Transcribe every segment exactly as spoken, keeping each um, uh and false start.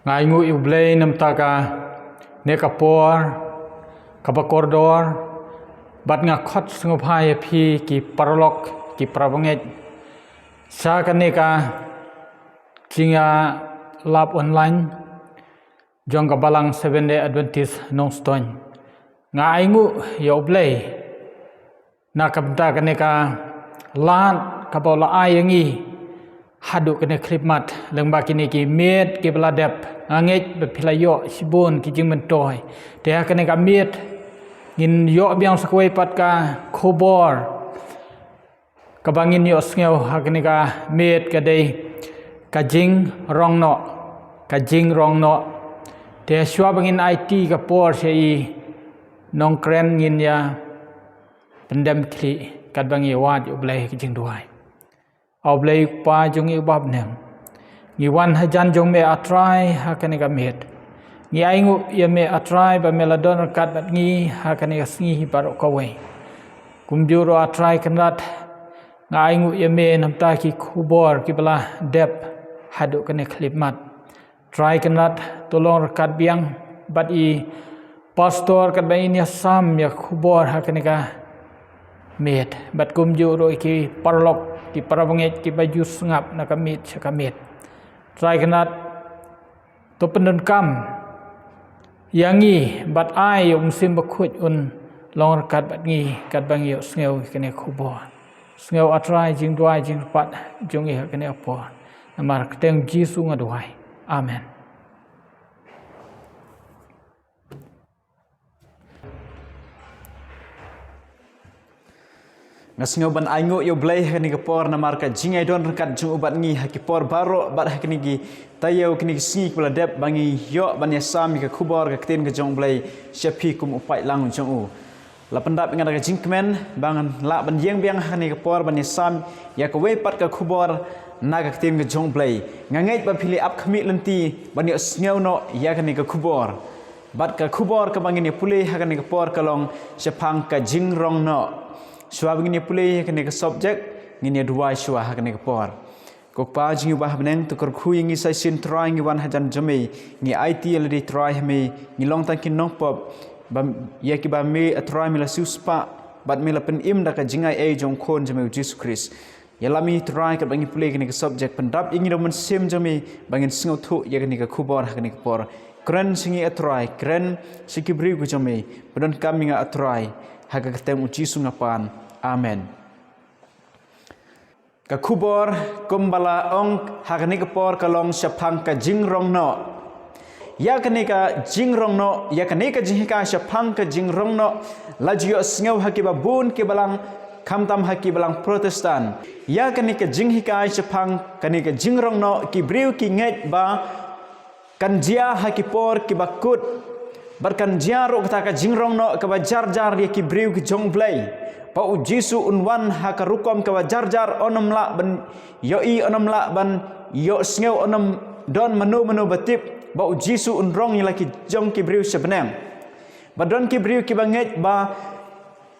Nga ainguh ïa U Blei namar kane ka por kaba kordor, bad nga khot sngewbha ïa phi ki paralok, ki parabangeit, sha kane ka jingïalap online jong ka Balang Seventh Day Adventist Nongstoiñ. Nga ainguh ïa U Blei na ka bynta kane ka lad kaba u la ai ïa ngi haduh kane ka khyllipmat, lyngba kine ki miet kiba la dep. Nga ngeit ba phi la ïoh shibun ki jingmyntoi. Te ha kane ka miet ngin ïoh biang sa kawei pat ka khubor kaba ngin ïohsngew ha kane ka miet ka dei ka jingrong noh, ka jingrong noh. Te shuwa ba ngin aiti ka por sha i nongkren, ngin ïa pyndem khlieh katba ngi wad ïa U Blei ha ka jingduwai. A U Blei Kpa jong ngi uba ha bneng, ngi wan hajan jong me A Trai ha kane ka miet. Ngi ainguh ïa me A Trai ba me la don ryngkat bad ngi ha kane ka sngi baroh kawei. Kumjuh ruh A Trai Kynrad, nga ainguh ïa me namar ki khubor kiba la dep haduh kane ka khyllipmat. Trai Kynrad, to long ryngkat biang bad i pastor katba in ïasam ïa ka khubor ha kane ka miet, bad kumjuh ruh ïa ki paralok, ki parabangeit kiba ju sngap na ka miet sha ka miet. Trai Kynrad, to pyndonkam ïa ngi bad ai ïa U Mynsiem Bakhuid un long ryngkat bad ngi katba ngi ïohsngew ïa kane ka khubor. Sngew A Trai jingduwai jingkyrpad jong ngi ha kane ka por. Namar kyrteng Jisu nga duwai. Amen. Nga sngew ban ainguh ïa U Blei ha kane ka por namar ka jingïadon ryngkat jong u bad ngi ha ki por baroh, bad ha kine ki taïew, kine ki sngi kiba la dep ba ngi ïoh ban ïasam ïa ka khubor ka ktien ka jong U Blei sha phi kum u paidlang jong u. La pyndap ïa nga da ka jingkmen ba ngan lah ban ïeng biang ha kane ka por ban ïasam ïa kawei pat ka khubor na ka ktien ka jong U Blei. Nga ngeit ba phi la ap khmih lynti ban ïohsngew noh ïa kane ka khubor. Bad ka khubor kaba ngin ïa pule ha kane ka por ka long shaphang ka jingrong noh. Shuwa ba ngin ïa pule ha kane ka subject, ngin ïa duwai shuwa ha kane ka por. Ko Kpa jong ngi uba ha bneng, to kyrkhu ïa ngi sa shisien Trai, ngi wan hajan jong me, ngi aiti ïa lade Trai ha me, ngi long tang ki nongpop, ba ïa kiba me A Trai me la siewspah bad me la pynim da ka jingaiei jong u Khun jong me U Jisu Khrist. Ïalam ïa ngi Trai katba ngi pule kane ka subject, pyndap ïa ngi da u Mynsiem jong me ba ngin sngewthuh ïa kane ka khubor ha kane ka por. Kren sha ngi A Trai, kren sha ki briew ki jong me, pyndonkam ïa nga A Trai, ha ka kyrteng U Jisu nga pan. Amen. Ka khubor kumba la ong ha kane ka por ka long shaphang ka jingrong noh. Ïa kane ka jingrong noh, ïa kane ka jinghikai shaphang ka jingrong noh, la ju ïohsngew ha kiba bun ki balang, khamtam ha ki balang Protestant. Ïa kane ka jinghikai shaphang kane ka jingrong noh, ki briew ki ngeit ba kan jia ha ki por kiba kut, bad kan jia ruh kata ka jingrong noh kaba jar jar ïa ki briew ki jong U Blei. Ba U Jisu un wan ha ka rukom kaba jar jar, un ym lah ban ïohi, un ym lah ban ïohsngew, un ym don mano mano ba tip ba U Jisu un rong ïa la ki jong ki briew sha bneng. Ba don ki briew kiba ngeit ba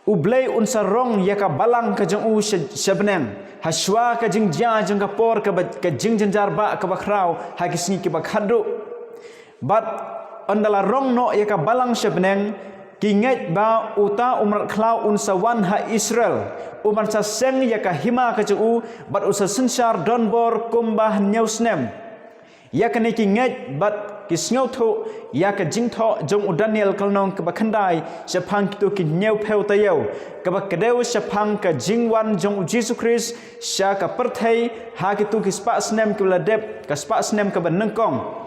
U Blei un sa rong ïa ka balang ka jong u sha, sha bneng. Hashwa ka jingjia jong ka por kaba, ka jingjynjar ba kaba khraw ha ki sngi kiba khatduh. Bad ynda la rong noh ïa ka balang sha bneng, ki ngeit ba uta u mrad khlaw un sa wan ha Israel, u ban sa seng ïa ka hima ka jong u, bad u sa synshar donbor kumba hynñiew snem. Ïa kane ki ngeit bad ki sngewthuh ïa ka jingthoh jong u Daniel ka lynnong kaba khyndai shaphang kito ki hynñiewphew taïew, kaba kdew shaphang ka jingwan jong U Jisu Khrist sha ka pyrthei ha kito ki spah snem kiba la dep, ka spah snem kaba nyngkong.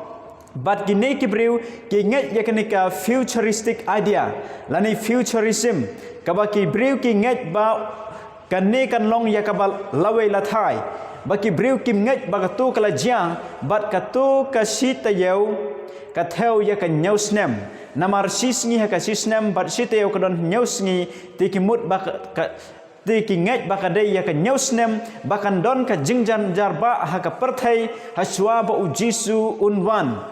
Bad kine ki briew ki ngeit ïa kane ka futuristic idea, lane futurism, kaba ki briew ki ngeit ba kane kan long ïa kaba lawei lathai. Ba ki briew kim ngeit ba kato ka la jia, bad kato ka shi taïew ka thew ïa ka hynñiew snem. Namar shi sngi ha ka shi snem, bad shi taïew ka don hynñiew sngi, te ki mut ba ka, ka, te ki ngeit ba ka dei ïa ka hynñiew snem, ba kan don ka jingjynjar ba ha ka pyrthei, hashwa ba U Jisu un wan.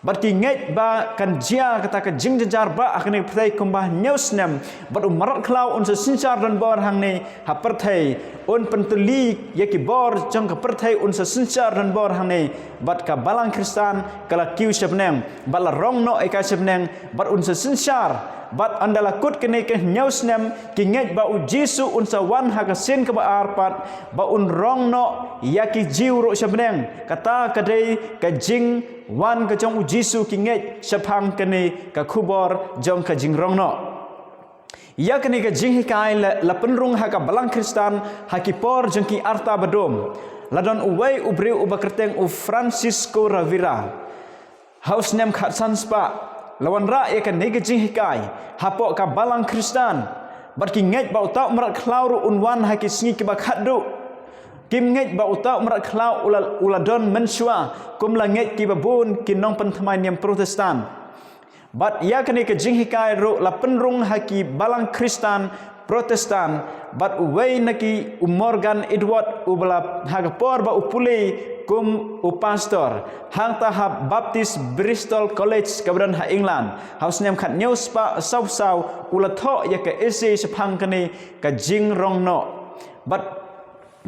Bad ki ngeit ba kan jia kata ka jingjynjar ba ha kane ka pyrthei kumba hynñiew snem, bad u mrad khlaw un sa synshar donbor hangne ha pyrthei, un pyntylli ïa ki bor jong ka pyrthei, un sa synshar donbor hangne, bad ka balang Khristan ka la kiew sha bneng, bad la rong noh ïa ka sha bneng, bad un sa synshar, bad ynda la kut kane ka hynñiew snem, ki ngeit ba u Jisu un sa wan ha ka sien kaba ar pat, ba un rong noh ïa ki Jiw ruh sha bneng. Kata ka dei ka jingwan ka jong u Jisu, ki ngeit shaphang kane ka khubor jong ka jingrong noh. Ïa kane ka jinghikai la, la pynrung ha ka balang Khristan ha ki por jong ki arta badum. La don uwei u briew uba kyrteng u Francisco Rivera. Ha u snem khatsan spah, la wanrah ïa kane ka jinghikai hapoh ka balang Khristan. Bad ki ngeit ba uta u mrad khlaw ruh un wan ha ki sngi kiba khatduh. Kim ngeit ba uta u mrad khlaw u la, u la don mynshuwa, kum la ngeit kiba bun ki nongpynthymmai niam Protestant. Bad ïa kane ka jinghikai ruh la pynrung ha ki balang Khristan Protestant, bad uwei na ki u Morgan Edward uba la ha ka por ba u pule kum u pastor hangta ha Baptist Bristol College kaba don ha England. Ha u snem khathynñiew spah saw phew saw u la thoh ïa ka essay shaphang kane ka jingrong noh. Bad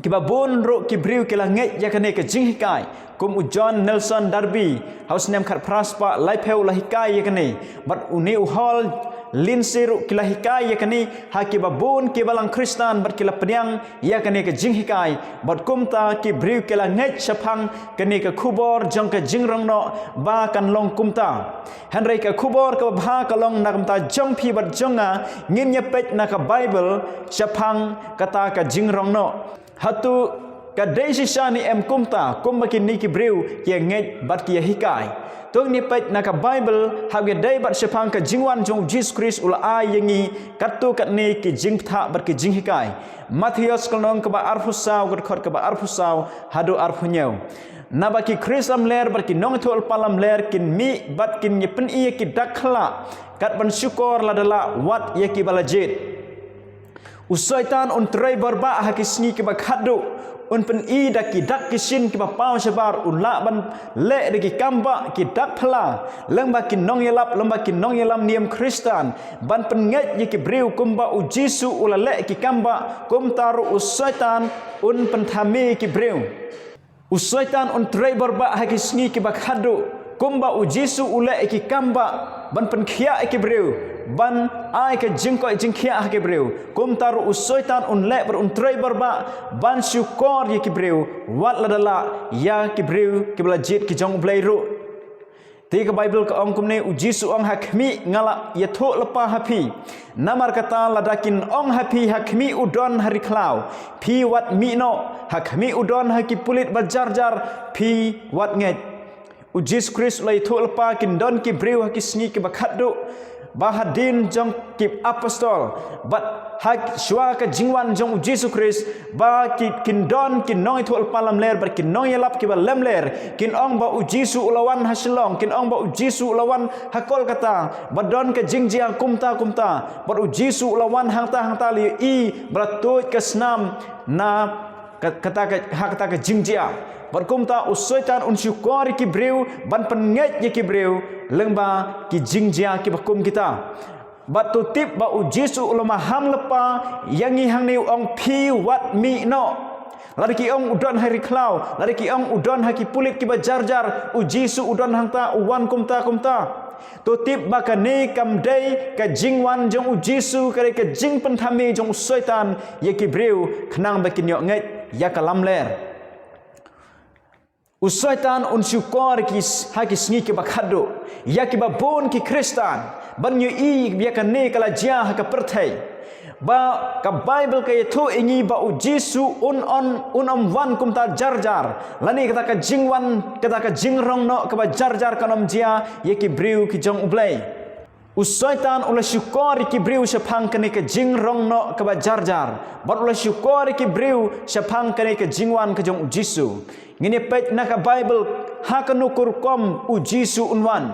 kiba bun ruh ki briew ki la ngeit ïa kane ka jinghikai, kum u John Nelson Darby ha u snem khatphra spah laiphew la hikai ïa kane, bad une u Hall Lindsay ruh ki la hikai ïa kane ha kiba bun ki balang Khristan, bad ki la pdiang ïa kane ka jinghikai. Bad kumta ki briew ki la ngeit shaphang kane ka khubor jong ka jingrong noh ba kan long kumta. Hynrei ka khubor kaba bha ka long na ka bynta jong phi bad jong nga, ngin ïa peit na ka Baibl shaphang kata ka jingrong noh. Hato ka dei shisha ne em kumta, kumba kine ki briew ki ïa ngeit bad ki ïa hikai? To ngin ïa peit na ka Baibl, haba ïadei bad shaphang ka jingwan jong u Jisu Khrist u la ai ïa ngi katto katne ki jingpyntha bad ki jinghikai. Mathaios ka lynnong kaba arphew saw, ka dkhot kaba arphew saw haduh arphew hynñiew. Naba ki Khrist lamler bad ki nongïathuhlypa lamler kin mih bad kin ïa pyni ïa ki dak khyllah, kat ban shukor lada lah wat ïa kiba la jied. U Soitan un trei borbah ha ki sngi kiba khatduh, un pyni da ki dak ki shin kiba paw shabar, un lah ban leh da ki kambah, ki dak phylla, lyngba ki nongïalap, lyngba ki nongïalam niam Khristan, ban pynngeit ïa ki briew kumba u Jisu u la leh ki kambah, kumta ruh u Soitan un pynthame ïa ki briew. U Soitan un trei borbah ha ki sngi kiba khatduh, kumba u Jisu u leh ïa ki kambah ban pynkhiah ïa ki briew, ban ai ka jingkoit jingkhiah ha ki briew. Kumta ruh u Soitan un leh bad un trei borbah ban shukor ïa ki briew, wat lada lah ïa ki briew kiba la jied ki jong U Blei ruh. Te ka Baibl ka ong kumne, u Jisu u ong, ha khmih nga la ïathuhlypa ha phi. Namar kata lada kin ong ha phi, ha khmih u don ha ri khlaw, phi wat mih noh, ha khmih u don ha ki pulit ba jar jar, phi wat ngeit. U Jisu Khrist u la ïathuhlypa kin don ki briew ha ki sngi kiba khatduh, ba hadien jong ki apostol, bad ha shuwa ka jingwan jong u Jisu Khrist, ba ki, kin don ki nongïathuhlypa lamler bad ki nongïalap kiba lamler, kin ong ba u Jisu u la wan ha Shillong, kin ong ba u Jisu u la wan ha Kolkata, ba don ka jingjia kumta kumta, bad u Jisu u la wan hangta hangta, la ïohi ba la tuid ka snam na ka, kata ka, ha kata ka jingjia. Bad kumta u Soitan un shukor ïa ki briew ban pynngeit ïa ki briew lyngba ki jingjia kiba kum kita. Bad to tip ba u Jisu u la maham lypa ïa ngi hangne, u ong, phi wat mih noh. Lada ki ong u don ha ri khlaw, lada ki ong u don ha ki pulit kiba jar jar, u Jisu u don hangta, u wan kumta kumta. To tip ba kane kam dei ka jingwan jong u Jisu, ka dei ka jingpynthame jong u Soitan ïa ki briew khnang ba kin ïoh ngeit ïa ka lamler. U Soitan un shukor ki s-, ha ki sngi kiba khatduh ïa kiba bun ki Khristan ban ïohi ba kane ka la jia ha ka pyrthei. Ba ka Baibl ka ïathuh ïa ngi ba u Jisu un, un, un ym wan kumta jar jar, lane kata ka jingwan, kata ka jingrong noh kaba jar jar kan ym jia ïa ki briew ki jong U Blei. U Soitan u la shukor ïa ki briew shaphang kane ka jingrong noh kaba jar jar, bad u la shukor ïa ki briew shaphang kane ka jingwan ka jong u Jisu. Ngin ïa peit na ka Baibl ha kano ka rukom u Jisu un wan.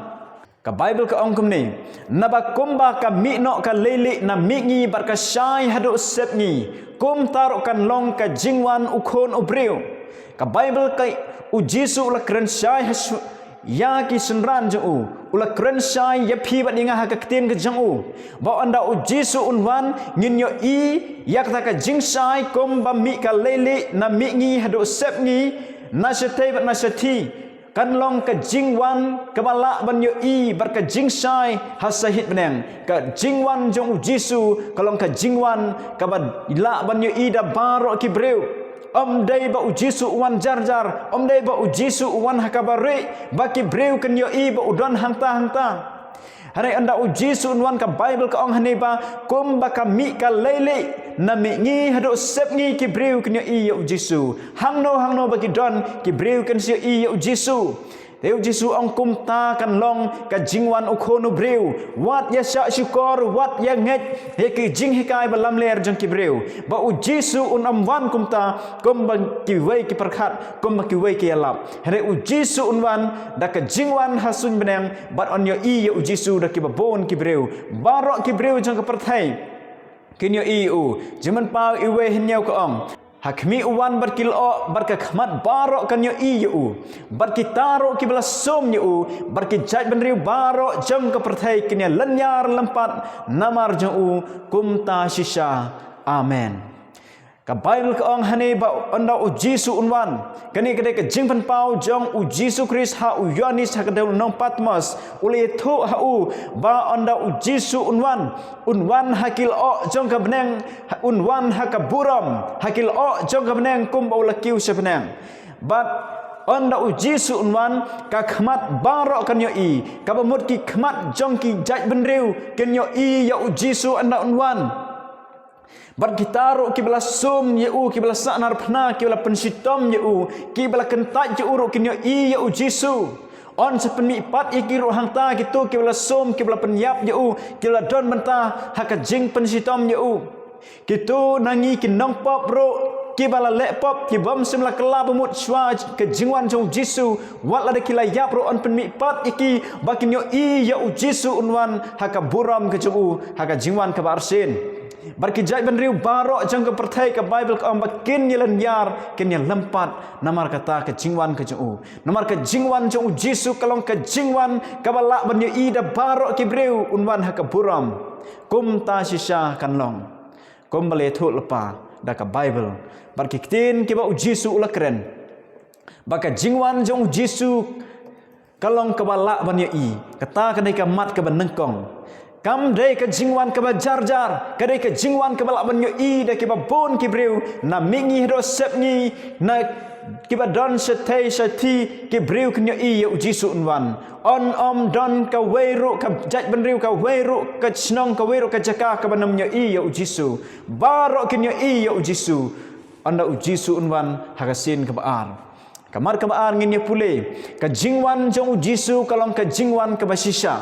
Ka Baibl ka ong kumne, naba kumba ka mih noh ka leilieh na mihngi bad ka shai haduh sepngi, kumta ruh kan long ka jingwan u Khun u briew. Ka Baibl ka, u Jisu u la kren shai ha shu-, ïa ki synran jong u, u la kren shai ïa phi bad ïa nga ha ka ktien ka jong u. Ba ynda u Jisu un wan, ngin ïohi ïa kata ka jingshai kumba mih ka leilieh na mihngi haduh sepngi, na shatei bad na shathie. Kan long ka jingwan kaba lah ban ïohi bad ka jingshai ha sahit bneng. Ka jingwan jong u Jisu ka long ka jingwan kaba lah ban ïohi da baroh ki briew. Ym dei ba u Jisu u wan jar jar, ym dei ba u Jisu u wan ha kaba rieh ba ki briew kin ïohi ba u don hangta hangta. Hynrei ynda u Jisu un wan, ka Baibl ka ong hangne ba kumba ka mih ka leilieh, na mihngi haduh sepngi ki briew kin ïohi ïa u Jisu. Hangno hangno ba ki don, ki briew kin sa ïohi ïa u Jisu. Te u Jisu ong kumta kan long ka jingwan u Khun u briew. Wat ïa shah shukor, wat ïa ngeit ïa ki jinghikai ba lamler jong ki briew. Ba u Jisu un ym wan kumta kumba kiwei ki pyrkhat, kumba kiwei ki ïalap. Hynrei u Jisu un wan da ka jingwan ha suiñ bneng, bad yn ïohi ïa u Jisu da kiba bun ki briew. Baroh ki briew jong ka pyrthei kin ïohi ïa u. Jingmut paw iwei hynñiew ka ong, ha khmih u wan bad ki lyoh, bad ka khmat baroh kan ïohi ïa u. Bad kita ruh kiba la sum ïa u, bad ki jaitbynriew baroh jong ka pyrthei kin ïa lynñiar lympat namar jong u. Kumta shisha. Amen. Ka Baibl ka ong hangne ba ynda u Jisu un wan, kane ka dei ka jingpynpaw jong u Jisu Khrist ha u Ïoannis ha ka dewlynnong Patmos. U la ïathuh ha u ba ynda u Jisu un wan, un wan ha ki lyoh jong ka bneng, un wan ha ka burom, ha ki lyoh jong ka bneng kumba u la kiew sha bneng. Bad ynda u Jisu un wan, ka khmat baroh kan ïohi, kaba mut ki khmat jong ki jaitbynriew kin ïohi ïa u Jisu ynda un wan. Bad kita ruh kiba la sum ïa u, kiba la sahnarphna, kiba la pynshitom ïa u, kiba la kyntait ïa u ruh kin ïohi ïa u Jisu. Yn sa pynmihpat ïa ki ruh hangta, kito kiba la sum, kiba la pynïap ïa u, kiba la don bynta ha ka jingpynshitom ïa u. Kito na ngi ki nongpop ruh kiba la leh pop, ki bym shym la kylla ba mut shuwa ka jingwan jong u Jisu, wat lada ki la ïap ruh yn pynmihpat ïa ki ba kin ïohi ïa u Jisu un wan ha ka burom ka jong u, ha ka jingwan kaba arsien. Bad ki jaitbynriew baroh jong ka pyrthei, ka Baibl ka ong ba kin ïa lynñiar, kin ïa lympat namar kata ka jingwan ka jong u. Namar ka jingwan jong u Jisu ka long ka jingwan kaba lah ban ïohi da baroh ki briew, un wan ha ka burom. Kumta shisha kan long. Kumba la ïathuh lypa da ka Baibl bad ki ktien kiba u Jisu u la kren, ba ka jingwan jong u Jisu ka long kaba lah ban ïohi. Kata ka dei ka mat kaba nyngkong. Kam dei ka jingwan kaba jar jar, ka dei ka jingwan kaba lah ban ïohi da kiba bun ki briew, na mihngi haduh sepngi, na kiba don shatei shathie, ki briew kin ïohi ïa u Jisu un wan. Yn ym don kawei ruh ka jaitbynriew, kawei ruh ka shnong, kawei ruh ka jaka kaban ym ïohi ïa u Jisu. Baroh kin ïohi ïa u Jisu ynda u Jisu un wan ha ka sien kaba ar. Ka mat kaba ar ngin ïa pule, ka jingwan jong u Jisu ka long ka jingwan kaba shisha.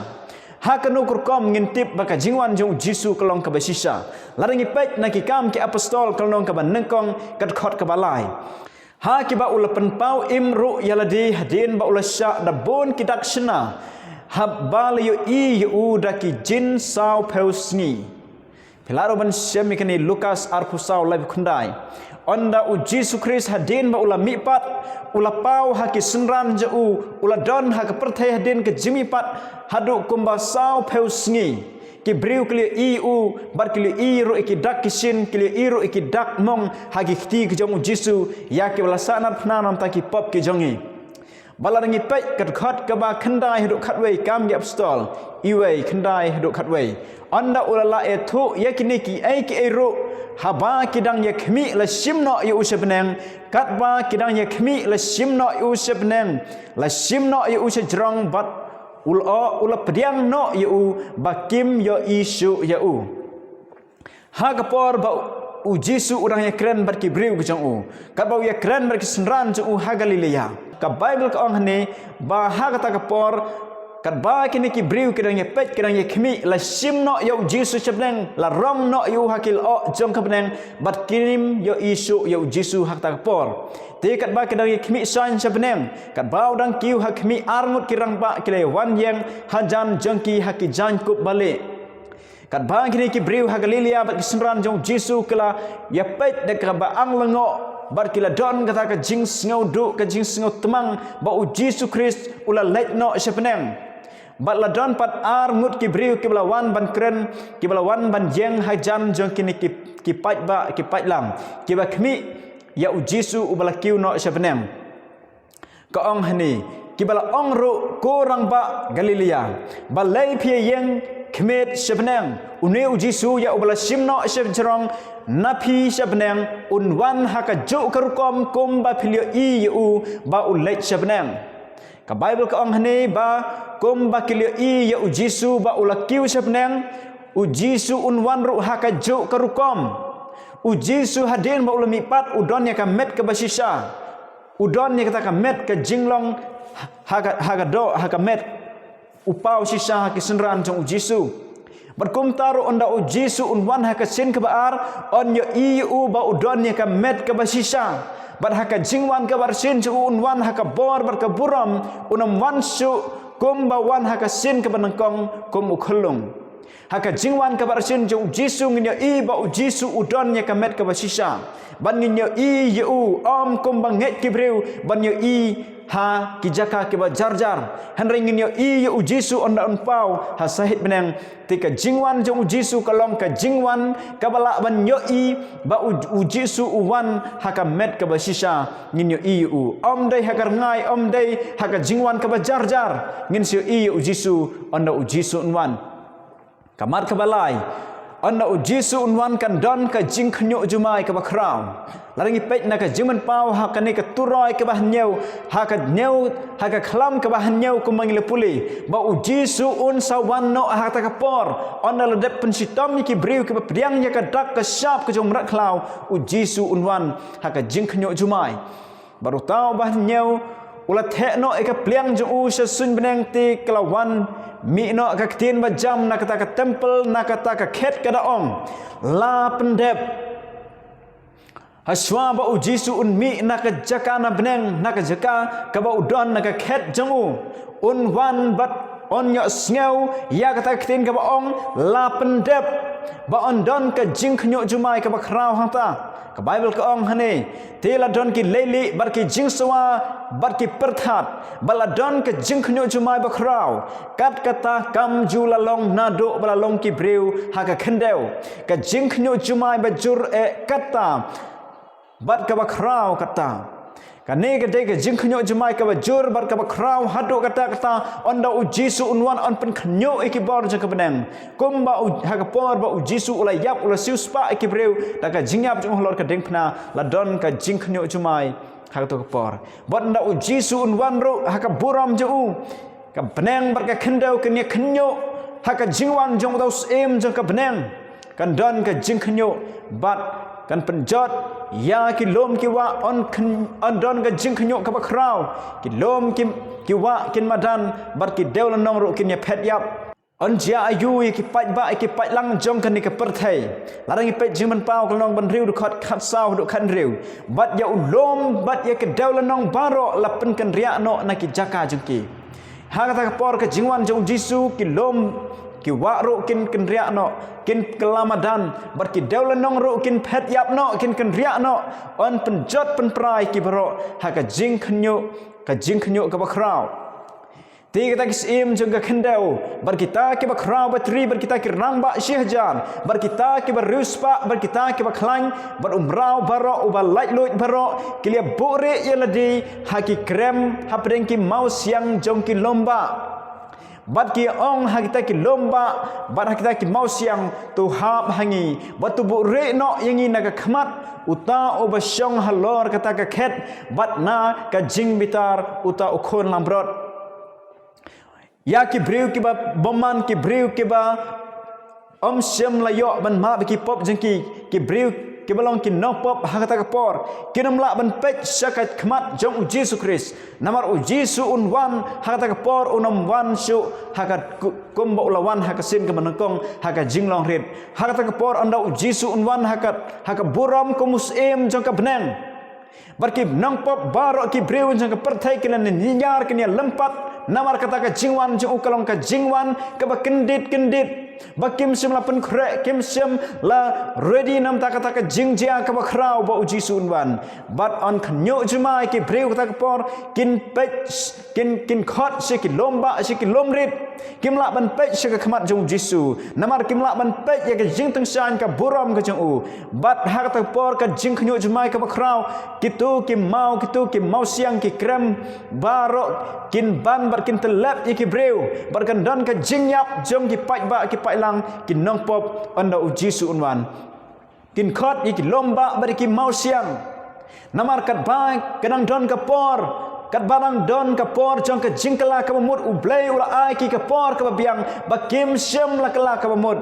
Ha kano ka rukom ngin tip ba ka jingwan jong u Jisu ka long kaba shisha? Lada ngi peit na Ki Kam ki Apostol ka lynnong kaba nyngkong, ka dkhot kaba lai. Ha kiba u la pynpaw im ruh ïa lade hadien ba u la shah da bun ki dak shna, haba la ïohi ïa u da ki jin sawphew sngi. Phi lah ruh ban shem ïa kane, Lukas arphew saw, laiphew khyndai. Ynda u Jisu Khrist hadien ba u la mihpat, u la paw ha ki synran jong u, u la don ha ka pyrthei hadien ka jingmihpat haduh kumba sawphew sngi. Ki briew ki la ïohi ïa u, bad ki la ïohi ruh ïa ki dak ki shin, ki la ïohi ruh ïa ki dak mong ha ki kti ki jong u Jisu, ïa kiba la sahnarphna namar ki pop ki jong ngi. Ba lada ngi peit ka dkhot kaba khyndai haduh khatwei, Kam ki Apostol iwei, khyndai haduh khatwei. Ynda u la lah ïathuh ïa kine kiei kiei ruh, haba ki dang ïakhmih la shim noh ïa u sha bneng, katba ki dang ïakhmih la shim noh ïa u sha bneng, la shim noh ïa u sha jrong bad u la, u la pdiang noh ïa u ba kim ïohi shuh ïa u. Ha ka por ba u Jisu u dang ïakren bad ki briew ki jong u, katba u ïakren bad ki synran jong u ha Galilea, ka Baibl ka ong hangne ba ha kata ka por, katba kine ki briew ki dang ïapeit, ki dang ïakhmih, la shim noh ïa u Jisu sha bneng, la rong noh ïa u ha ki lyoh jong ka bneng, bad kim ïohi shuh ïa u Jisu ha kata ka por. Te katba ki dang ïakhmih sha bneng, katba u dang kiew ha khmih, arngut ki rangbah ki la wan ïeng hajan jong ki ha ki jaiñkup balieh. Katba kine ki briew ha Galilea bad ki synran jong u Jisu ki la ïapeit da kaba ang lyngngoh, Bad ki la don kata ka jingsngewduh, ka jingsngewtmang ba u Jisu Khrist u la leit noh sha bneng. Bad la don pat ar ngut ki briew kiba la wan ban kren, kiba la wan ban ïeng hajan jong kine ki, ki paidbah, ki paidlang, kiba khmih ïa u Jisu uba la kiew noh sha bneng. Ka ong hangne, kiba la ong ruh, ko rangbah Galilea, balei phi ïeng khmied sha bneng? Une u Jisu ïa uba la shim noh sha jrong na phi sha bneng, un wan ha kajuh ka rukom kumba phi la ïohi ïa u ba u leit sha bneng. Ka Baibl ka ong hangne ba kumba ki la ïohi ïa u Jisu ba u la kiew sha bneng, u Jisu un wan ruh ha kajuh ka rukom. U Jisu hadien ba u la mihpat u don ïa ka met kaba shisha. U don ïa kata ka met, ka jinglong ha ka, ha ka doh, ha ka met. U paw shisha ha ki synran jong u Jisu. Bad kumta ruh ynda u Jisu un wan ha ka sien kaba ar, yn ïohi ïa u ba u don ïa ka met kaba shisha. Bad ha ka jingwan kaba arsien jong u un wan ha ka bor bad ka burom, un ym wan shuh kumba wan ha ka sien kaba nyngkong kum u khyllung. Ha ka jingwan kaba arsien jong u Jisu ngin ïohi ba u Jisu u don ïa ka met kaba shisha. Bad ngin ïohi ïa u ym kumba ngeit ki briew ban ïohi ha ki jaka kiba jar-jar. Hynrei ngin ïohi ïa u Jisu ynda un paw ha sahit bneng. Te ka jingwan jong u Jisu ka long ka jingwan kaba lah ban ïohi ba u, u Jisu u wan ha ka met kaba shisha. Ngin ïohi ïa u, ym dei ha ka rngai, ym dei ha ka jingwan kaba jar-jar. Ngin sa ïohi ïa u Jisu ynda u Jisu un wan. Ka mat kaba lai, ynda u Jisu un wan kan don ka jingkhynñiuh jumai kaba khraw. Lada ngi peit na ka Jingpynpaw ha kane ka turoi kaba hynñiew, ha ka hynñiew, ha ka khlam kaba hynñiew kumba ngi la pule ba u Jisu un sa wan noh ha kata ka por. Ynda la dep pynshitom ïa ki briew kiba pdiang ïa ka dak ka shap ka jong u mrad khlaw, u Jisu un wan ha ka jingkhynñiuh jumai. Bad uta uba hynñiew u la theh noh ïa ka pliang jong u sha suiñ bneng, te ka la wan mih noh ka ktien ba jam na kata ka templ, na kata ka khet, ka da ong, la pyndep. Hashwa ba u Jisu un mih na ka jaka na bneng, na ka jaka kaba u don na ka khet jong u, un wan bad yn ïohsngew ïa kata ka ktien kaba ong, la pyndep. Ba yn don ka jingkhynñiuh jumai kaba khraw hangta. Ka Baibl ka ong hangne, te la don ki leilieh bad ki jingsawa bad ki pyrthat, bad la don ka jingkhynñiuh jumai ba khraw. Kat kata kam ju la long naduh ba la long ki briew ha ka khyndew. Ka jingkhynñiuh jumai ba jur eh kata bad kaba khraw kata. Kane ka dei ka jingkhynñiuh jumai kaba jur bad kaba khraw haduh katta katta, ynda u Jisu un wan yn pynkhynñiuh ïa ki bor jong ka bneng. Kumba u, ha ka por ba u Jisu u la ïap, u la siewspah ïa ki briew da ka jingïap jong u halor ka diengphna, la don ka jingkhynñiuh jumai ha kato ka por. Bad ynda u Jisu un wan ruh ha ka burom jong u, ka bneng bad ka khyndew kin ïa khynñiuh ha ka jingwan jong uta u Syiem jong ka bneng. Kan don ka jingkhynñiuh bad kan pynjot ïa ki lum ki wah, yn khyn-, yn don ka jingkhynñiuh kaba khraw. Ki lum ki, ki wah kin madan bad ki dewlynnong ruh kin ïa phet ïap. Yn jia aïu ïa ki paidbah, ïa ki paidlang jong kane ka pyrthei? Lada ngi peit Jingpynpaw ka lynnong ba hynriew, dkhot khatsaw haduh khathynriew. Bad ïa u lum bad ïa ki dewlynnong baroh la pynkynriah noh na ki jaka jong ki. Ha kata ka por ka jingwan jong u Jisu, ki lum ki wah ruh kin kynriah noh, kin kylla madan, bad ki dewlynnong ruh kin phet ïap noh, kin kynriah noh. Yn pynjot pynpra ïa ki baroh ha ka jingkhynñiuh, ka jingkhynñiuh kaba khraw. Te kita ki syiem jong ka khyndew, bad kita kiba khraw batri, bad kita ki rangbah shihajar, bad kita kiba riewspah, bad kita kiba khlaiñ, bad u mraw baroh, uba laitluid baroh, ki la buhrieh ïa lade ha ki krem hapdeng ki mawsiang jong ki lum bah. Bad ki ong ha kita ki lum bah bad ha kita ki mawsiang, to hap ha ngi bad to buhrieh noh ïa ngi na ka khmat uta uba shong halor kata ka khet bad na ka jingbitar uta u khun langbrot. Ïa ki briew kiba bymman, ki briew kiba ym shym la ïoh ban map ïa ki pop jong ki, ki briew kiba long ki nongpop ha kata ka por, kin ym lah ban peit sha ka khmat jong u Jisu Khrist. Namar u Jisu un wan ha kata ka por, un ym wan shuh ha ka ku-, kumba u la wan ha ka sien kaba nyngkong ha ka jinglong rit. Ha kata ka por ynda u Jisu un wan ha ka, ha ka burom kum u Syiem jong ka bneng, bad ki nongpop baroh, ki briew jong ka pyrthei kin ïa nyiar, kin ïa lympat. Namar kata ka jingwan jong u ka long ka jingwan kaba kyndit kyndit. ba kim shym la pynkhreh, kim shym la ready namar kata ka jingjia kaba khraw ba u Jisu un wan. Bad yn khynñiuh jumai ki briew kata ka por, kin peit, kin, kin khot sha ki lum bah, sha ki lum rit. Kim lah ban peit sha ka khmat jong u Jisu. Namar kim lah ban peit ïa ka jingtyngshaiñ ka burom ka jong u. Bad ha kata ka por ka jingkhynñiuh jumai kaba khraw, kito ki maw, kito ki mawsiang, ki krem baroh kin ban bad kin tyllep ïa ki briew, bad kan don ka jingïap jong ki paidbah, ki paidlang, ki nongpop, ynda u Jisu un wan. Kin khot ïa ki lum bah bad ïa ki mawsiang. Namar katba ka dang don ka por, katba dang don ka por jong ka jingkylla kaba mut, U Blei u la ai ki ka por kaba biang ba kim shym la kylla kaba mut.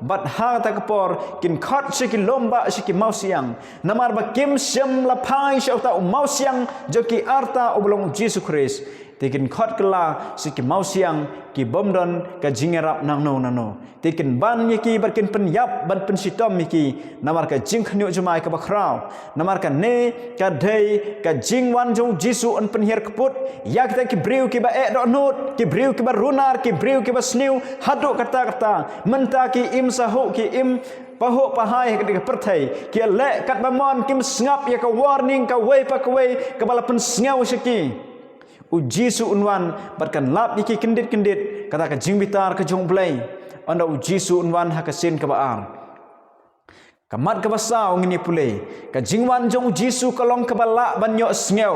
Bad ha kata ka por kin khot sha ki lum bah, sha ki mawsiang. Namar ba kim shym la phai sha uta u mawsiang jong ki arta uba long u Jisu Khrist. Te kin khot kylla sha ki mawsiang ki bym don ka jingïarap nangno nangno. Te kin ban ïa ki bad kin pynïap ban pynshitom ïa ki namar ka jingkhynñiuh jumai kaba khraw. Namar kane ka dei ka jingwan jong u Jisu yn pynhiar kput ïa kita ki briew kiba eh dohnud, ki briew kiba runar, ki briew kiba sniew, haduh katta katta. Mynta ki im sahuh, ki im pahuh pahai ha kane ka pyrthei. Ki leh katba mon, kim sngap ïa ka warning kawei pa kawei kaba la pynsngew sha ki. U Jisu un wan bad kan lap ïa ki kyndit kyndit, kata ka jingbitar ka jong U Blei. Ynda u Jisu un wan ha ka sien kaba ar. Ka mat kaba saw ngin ïa pule, ka jingwan jong u Jisu ka long kaba lah ban ïohsngew.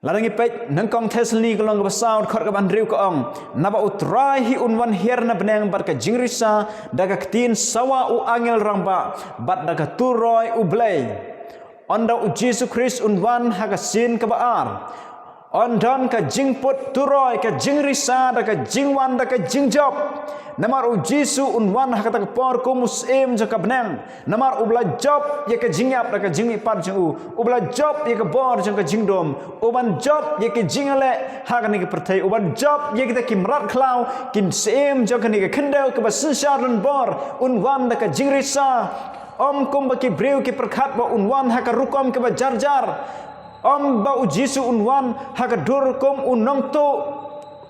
Lada ngi peit nyngkong Thessaloni ka lynnong kaba saw, dkhot kaba hynriew ka ong: Naba U Trai hi un wan hiar na bneng bad ka jingrisa, da ka ktien sawa u angel rangbah, bad da ka turoi U Blei. Ynda u Jisu Khrist un wan ha ka sien kaba ar, yn don ka jingput turoi, ka jingrisa, da ka jingwan, da ka jingjop. Namar u Jisu un wan ha kata ka por kum u syiem jong ka bneng. Namar uba la jop ïa ka jingïap da ka jingmihpat jong u, uba la jop ïa ka bor jong ka jingdum, uban jop ïa ka jingïaleh ha kane ka pyrthei, uban jop ïa kita ki mrad khlaw, ki syiem jong kane ka khyndew kaba synshar donbor, un wan da ka jingrisa. Ym kumba ki briew ki pyrkhat ba un wan ha ka rukom kaba jar jar. Ym ba u Jisu un wan ha ka dur kum u nongtuh,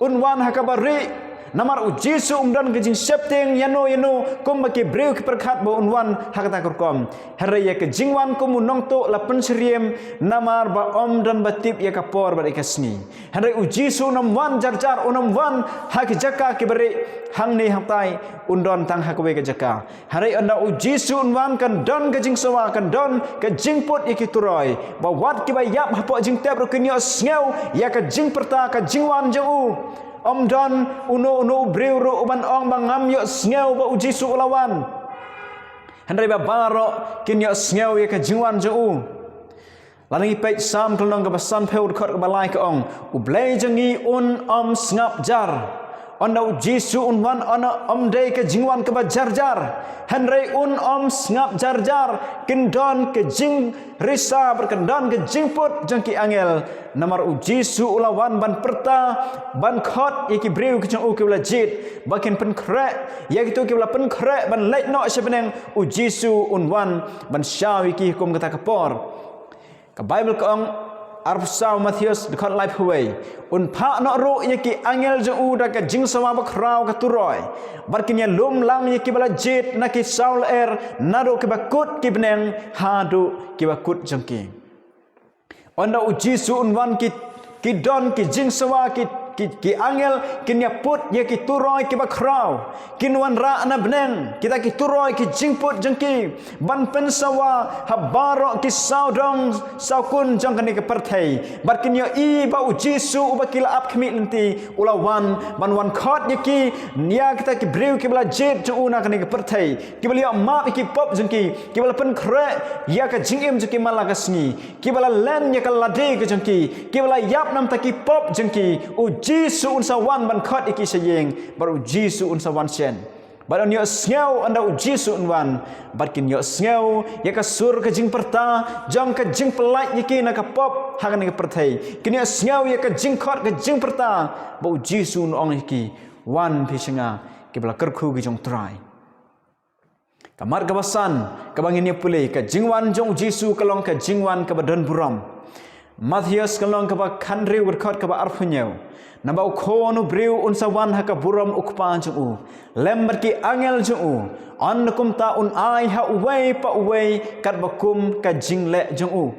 un wan ha kaba rieh. Namar u Jisu um don ka jingsheptieng ïano ïano kumba ki briew ki pyrkhat ba un wan ha kata ka rukom. Hynrei ïa ka jingwan kum u nongtuh la pynsyriem, namar ba ym don ba tip ïa ka por bad ïa ka sngi. Hynrei u Jisu un ym wan jar jar, un ym wan ha ki jaka kiba rieh hangne hangtai, un don tang ha kawei ka jaka. Hynrei ynda u Jisu un wan kan don ka jingsawa, kan don ka jingput ïa ki turoi, ba wat kiba ïap hapoh jingtep ruh kin ïohsngew ïa ka jingpyrta, ka jingwan jong u. Ym don uno uno u briew ruh uban ong ba ngam ïohsngew ba u Jisu u la wan. Hynrei ba baroh kin ïohsngew ïa ka jingwan jong u. Lada ngi peit Salm ka lynnong kaba sanphew, dkhot kaba lai ka ong: U Blei jong ngi un ym sngap jar. Ynda u Jisu un wan, ynda ym dei ka jingwan kaba jar jar, hynrei un ym sngap jar jar. Kin don ka jingrisa bad kin don ka jingput jong ki angel. Namar u Jisu u la wan ban pyrta, ban khot ïa ki briew ki jong u kiba la jied, ba kin pynkhreh ïa kito kiba la pynkhreh ban leit noh sha bneng. U Jisu un wan ban shaw ïa ki ha kum kata ka por. Ka Baibl ka ong, arphew saw Mathaios, dkhot laiphew wei: Un phah noh ruh ïa ki angel jong u da ka jingsawa bakhraw ka turoi, bad kin ïalum lang ïa kiba la jied na ki saw lyer, naduh kiba kut ki bneng haduh kiba kut jong ki. Ynda u Jisu un wan, ki, ki don ki jingsawa, ki, ki, ki angel kin ïaput ïa ki turoi kiba khraw. Kin wanrah na bneng kita ki turoi, ki jingput jong ki, ban pynsawa ha baroh ki sawdong sawkun jong kane ka pyrthei. Bad kin ïohi ba u Jisu uba ki la ap khmih lynti u la wan ban wan khot ïa ki, ïa kita ki briew kiba la jied jong u na kane ka pyrthei, kiba la ïoh map ïa ki pop jong ki, kiba la pynkhreh ïa ka jingim jong ki man la ka sngi, kiba la len ïa ka lade ka jong ki, kiba la ïap namar ki pop jong ki. U Jisu un sa wan ban khot ïa ki sha ïing, bad u Jisu un sa wan shen. Bad yn ïohsngew ynda u Jisu un wan, bad kin ïohsngew ïa ka sur ka jingpyrta jong ka jingpyllait ïa ki na ka pop ha kane ka pyrthei. Kin ïohsngew ïa ka jingkhot ka jingpyrta ba u Jisu un ong ïa ki: Wan phi sha nga, kiba la kyrkhu ki jong u Trai. Ka mat kaba san kaba ngin ïa pule, ka jingwan jong u Jisu ka long ka jingwan kaba don burom. Mathaios ka lynnong kaba khathynriew, ka dkhot kaba arphew hynñiew. Naba u Khun u briew un sa wan ha ka burom u Kpa jong u lem bad ki angel jong u, ynda kumta un ai ha uwei pa uwei katba kum ka jingleh jong u.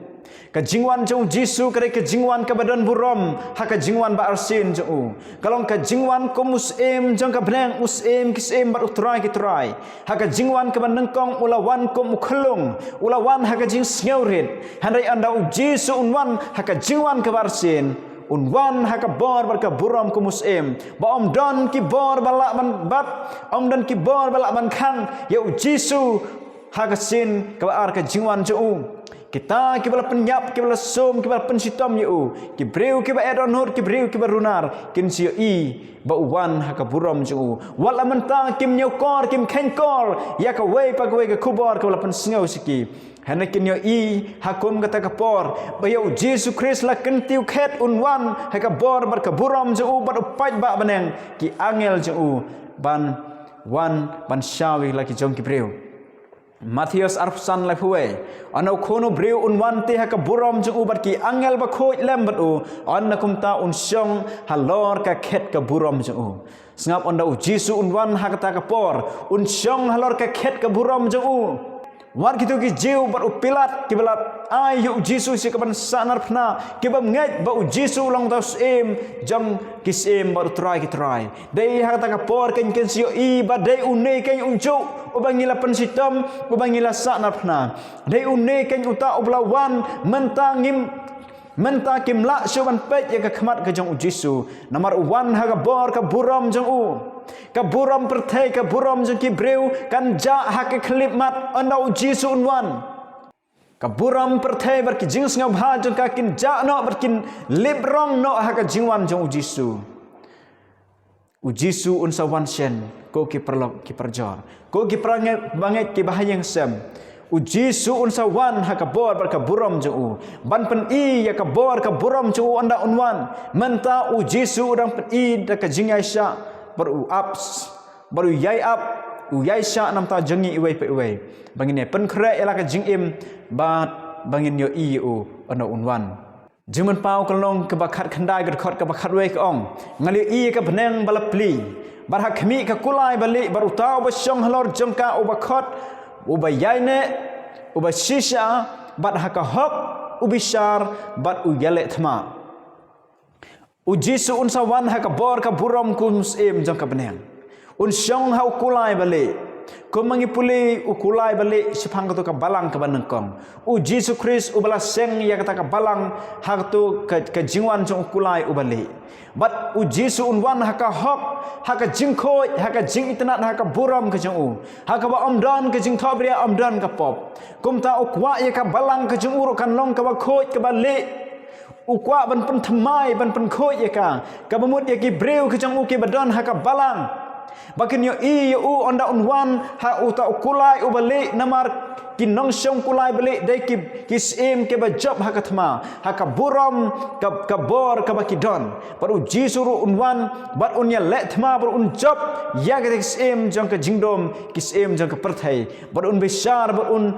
Ka jingwan jong u Jisu ka dei ka jingwan kaba don burom ha ka jingwan ba arsien jong u. Ka long ka jingwan kum u Syiem jong ka bneng, u Syiem ki syiem bad u Trai ki trai. Ha ka jingwan kaba nyngkong u la wan kum u khyllung, u la wan ha ka jingsngewrit. Hynrei ynda u Jisu un wan ha ka jingwan kaba arsien, un wan ha ka bor bad ka burom kum u Syiem, ba ym don ki bor ba lah ban bat, ym don ki bor ba lah ban khang ïa u Jisu ha ka sien kaba ar ka jingwan jong u. Kita kiba la pynïap, kiba la sum, kiba la pynshitom ïa u, ki briew kiba eh dohnud, ki briew kiba runar, kin sa ïohi ba u wan ha ka burom jong u. Wat la mynta kim ñiewkor, kim kheiñkor ïa kawei pa kawei ka khubor kaba la pynsngew sha ki. Hynrei kin ïohi ha kum kata ka por ba ïa u Jisu Khrist la kyntiew khet, un wan ha ka bor bad ka burom jong u bad u paidbah bneng, ki angel jong u, ban wan ban shaw ïa la ki jong ki briew. Mathaios arphew san, laiphew wei. Ynda u Khun u briew un wan te ha ka burom jong u bad ki angel bakhuid lem bad u, ynda kumta un shong halor ka khet ka burom jong u. Sngap, ynda u Jisu un wan ha kata ka por, un shong halor ka khet ka burom jong u. Wat kito ki Jiw bad u Pilat kiba la ai ïa u Jisu sha ka ban sah narphna, ki bym ngeit ba u Jisu u long uta u Syiem jong ki syiem bad u Trai ki trai. Dei ha kata ka por kein kin sa ïohi ba dei une kein u juh uba ngi la pynshitom, uba ngi la sah narphna. Dei une kein uta uba la wan, mynta ngim, mynta kim lah shuh ban peit ïa ka khmat ka jong u Jisu. Namar u wan ha ka bor ka burom jong u. Ka burom pyrthei, ka burom jong ki briew kan jah ha ka khyllipmat ynda u Jisu un wan. Ka burom pyrthei bad ki jingsngewbha jong ka kin jah noh bad kin lip rong noh ha ka jingwan jong u Jisu. U Jisu un sa wan shen, ko ki paralok ki parajor, ko ki parangeit bangeit kiba ha ïing sem. U Jisu un sa wan ha ka bor bad ka burom jong u, ban pyni ïa ka bor ka burom jong u ynda un wan. Mynta u Jisu u dang pyni da ka jingïaishah bad u ap, bad u ïai ap, u ïaishah namar jong ngi iwei pa iwei, ba ngin ïa pynkhreh ïa la ka jingim bad ba ngin ïohi ïa u ynda un wan. Jingmut paw ka lynnong kaba khatkhyndai, ka dkhot kaba khatwei ka ong: Nga la ïohi ïa ka bneng ba la plie, bad ha khmih ka kulai balieh, bad uta uba shong halor jong ka uba khot, uba ïaineh, uba shisha, bad ha ka hok u bishar bad u ïaleh thma. U Jisu un sa wan ha ka bor ka burom kum u Syiem jong ka bneng. Un shong ha u kulai balieh. Kumba ngi pule u kulai balieh shaphang kato ka balang kaba nyngkong, u Jisu Khrist uba la seng ïa kata ka balang ha kato ka, ka jingwan jong u kulai uba lieh. Bad u Jisu un wan ha ka hok, ha ka jingkhuid, ha ka jingitynnad, ha ka burom ka jong u, ha kaba ym don ka jingthohbria, ym don ka pop. Kumta u kwah ïa ka balang ka jong u ruh kan long kaba khuid, kaba lieh. U kwah ban pynthymmai, ban pynkhuid ïa ka, kaba mut ïa ki briew ka jong u kiba don ha ka balang, ba kin ïohi ïa u ynda un wan ha uta u kulai uba lieh. Namar ki nongshong kulai balieh dei ki, ki syiem kiba jop ha ka thma, ha ka burom, ka, ka bor kaba ki don. Bad u Jisu ruh un wan bad un ïaleh thma bad un jop ïa ki syiem jong ka jingdum, ki syiem jong ka pyrthei, bad un bishar bad un,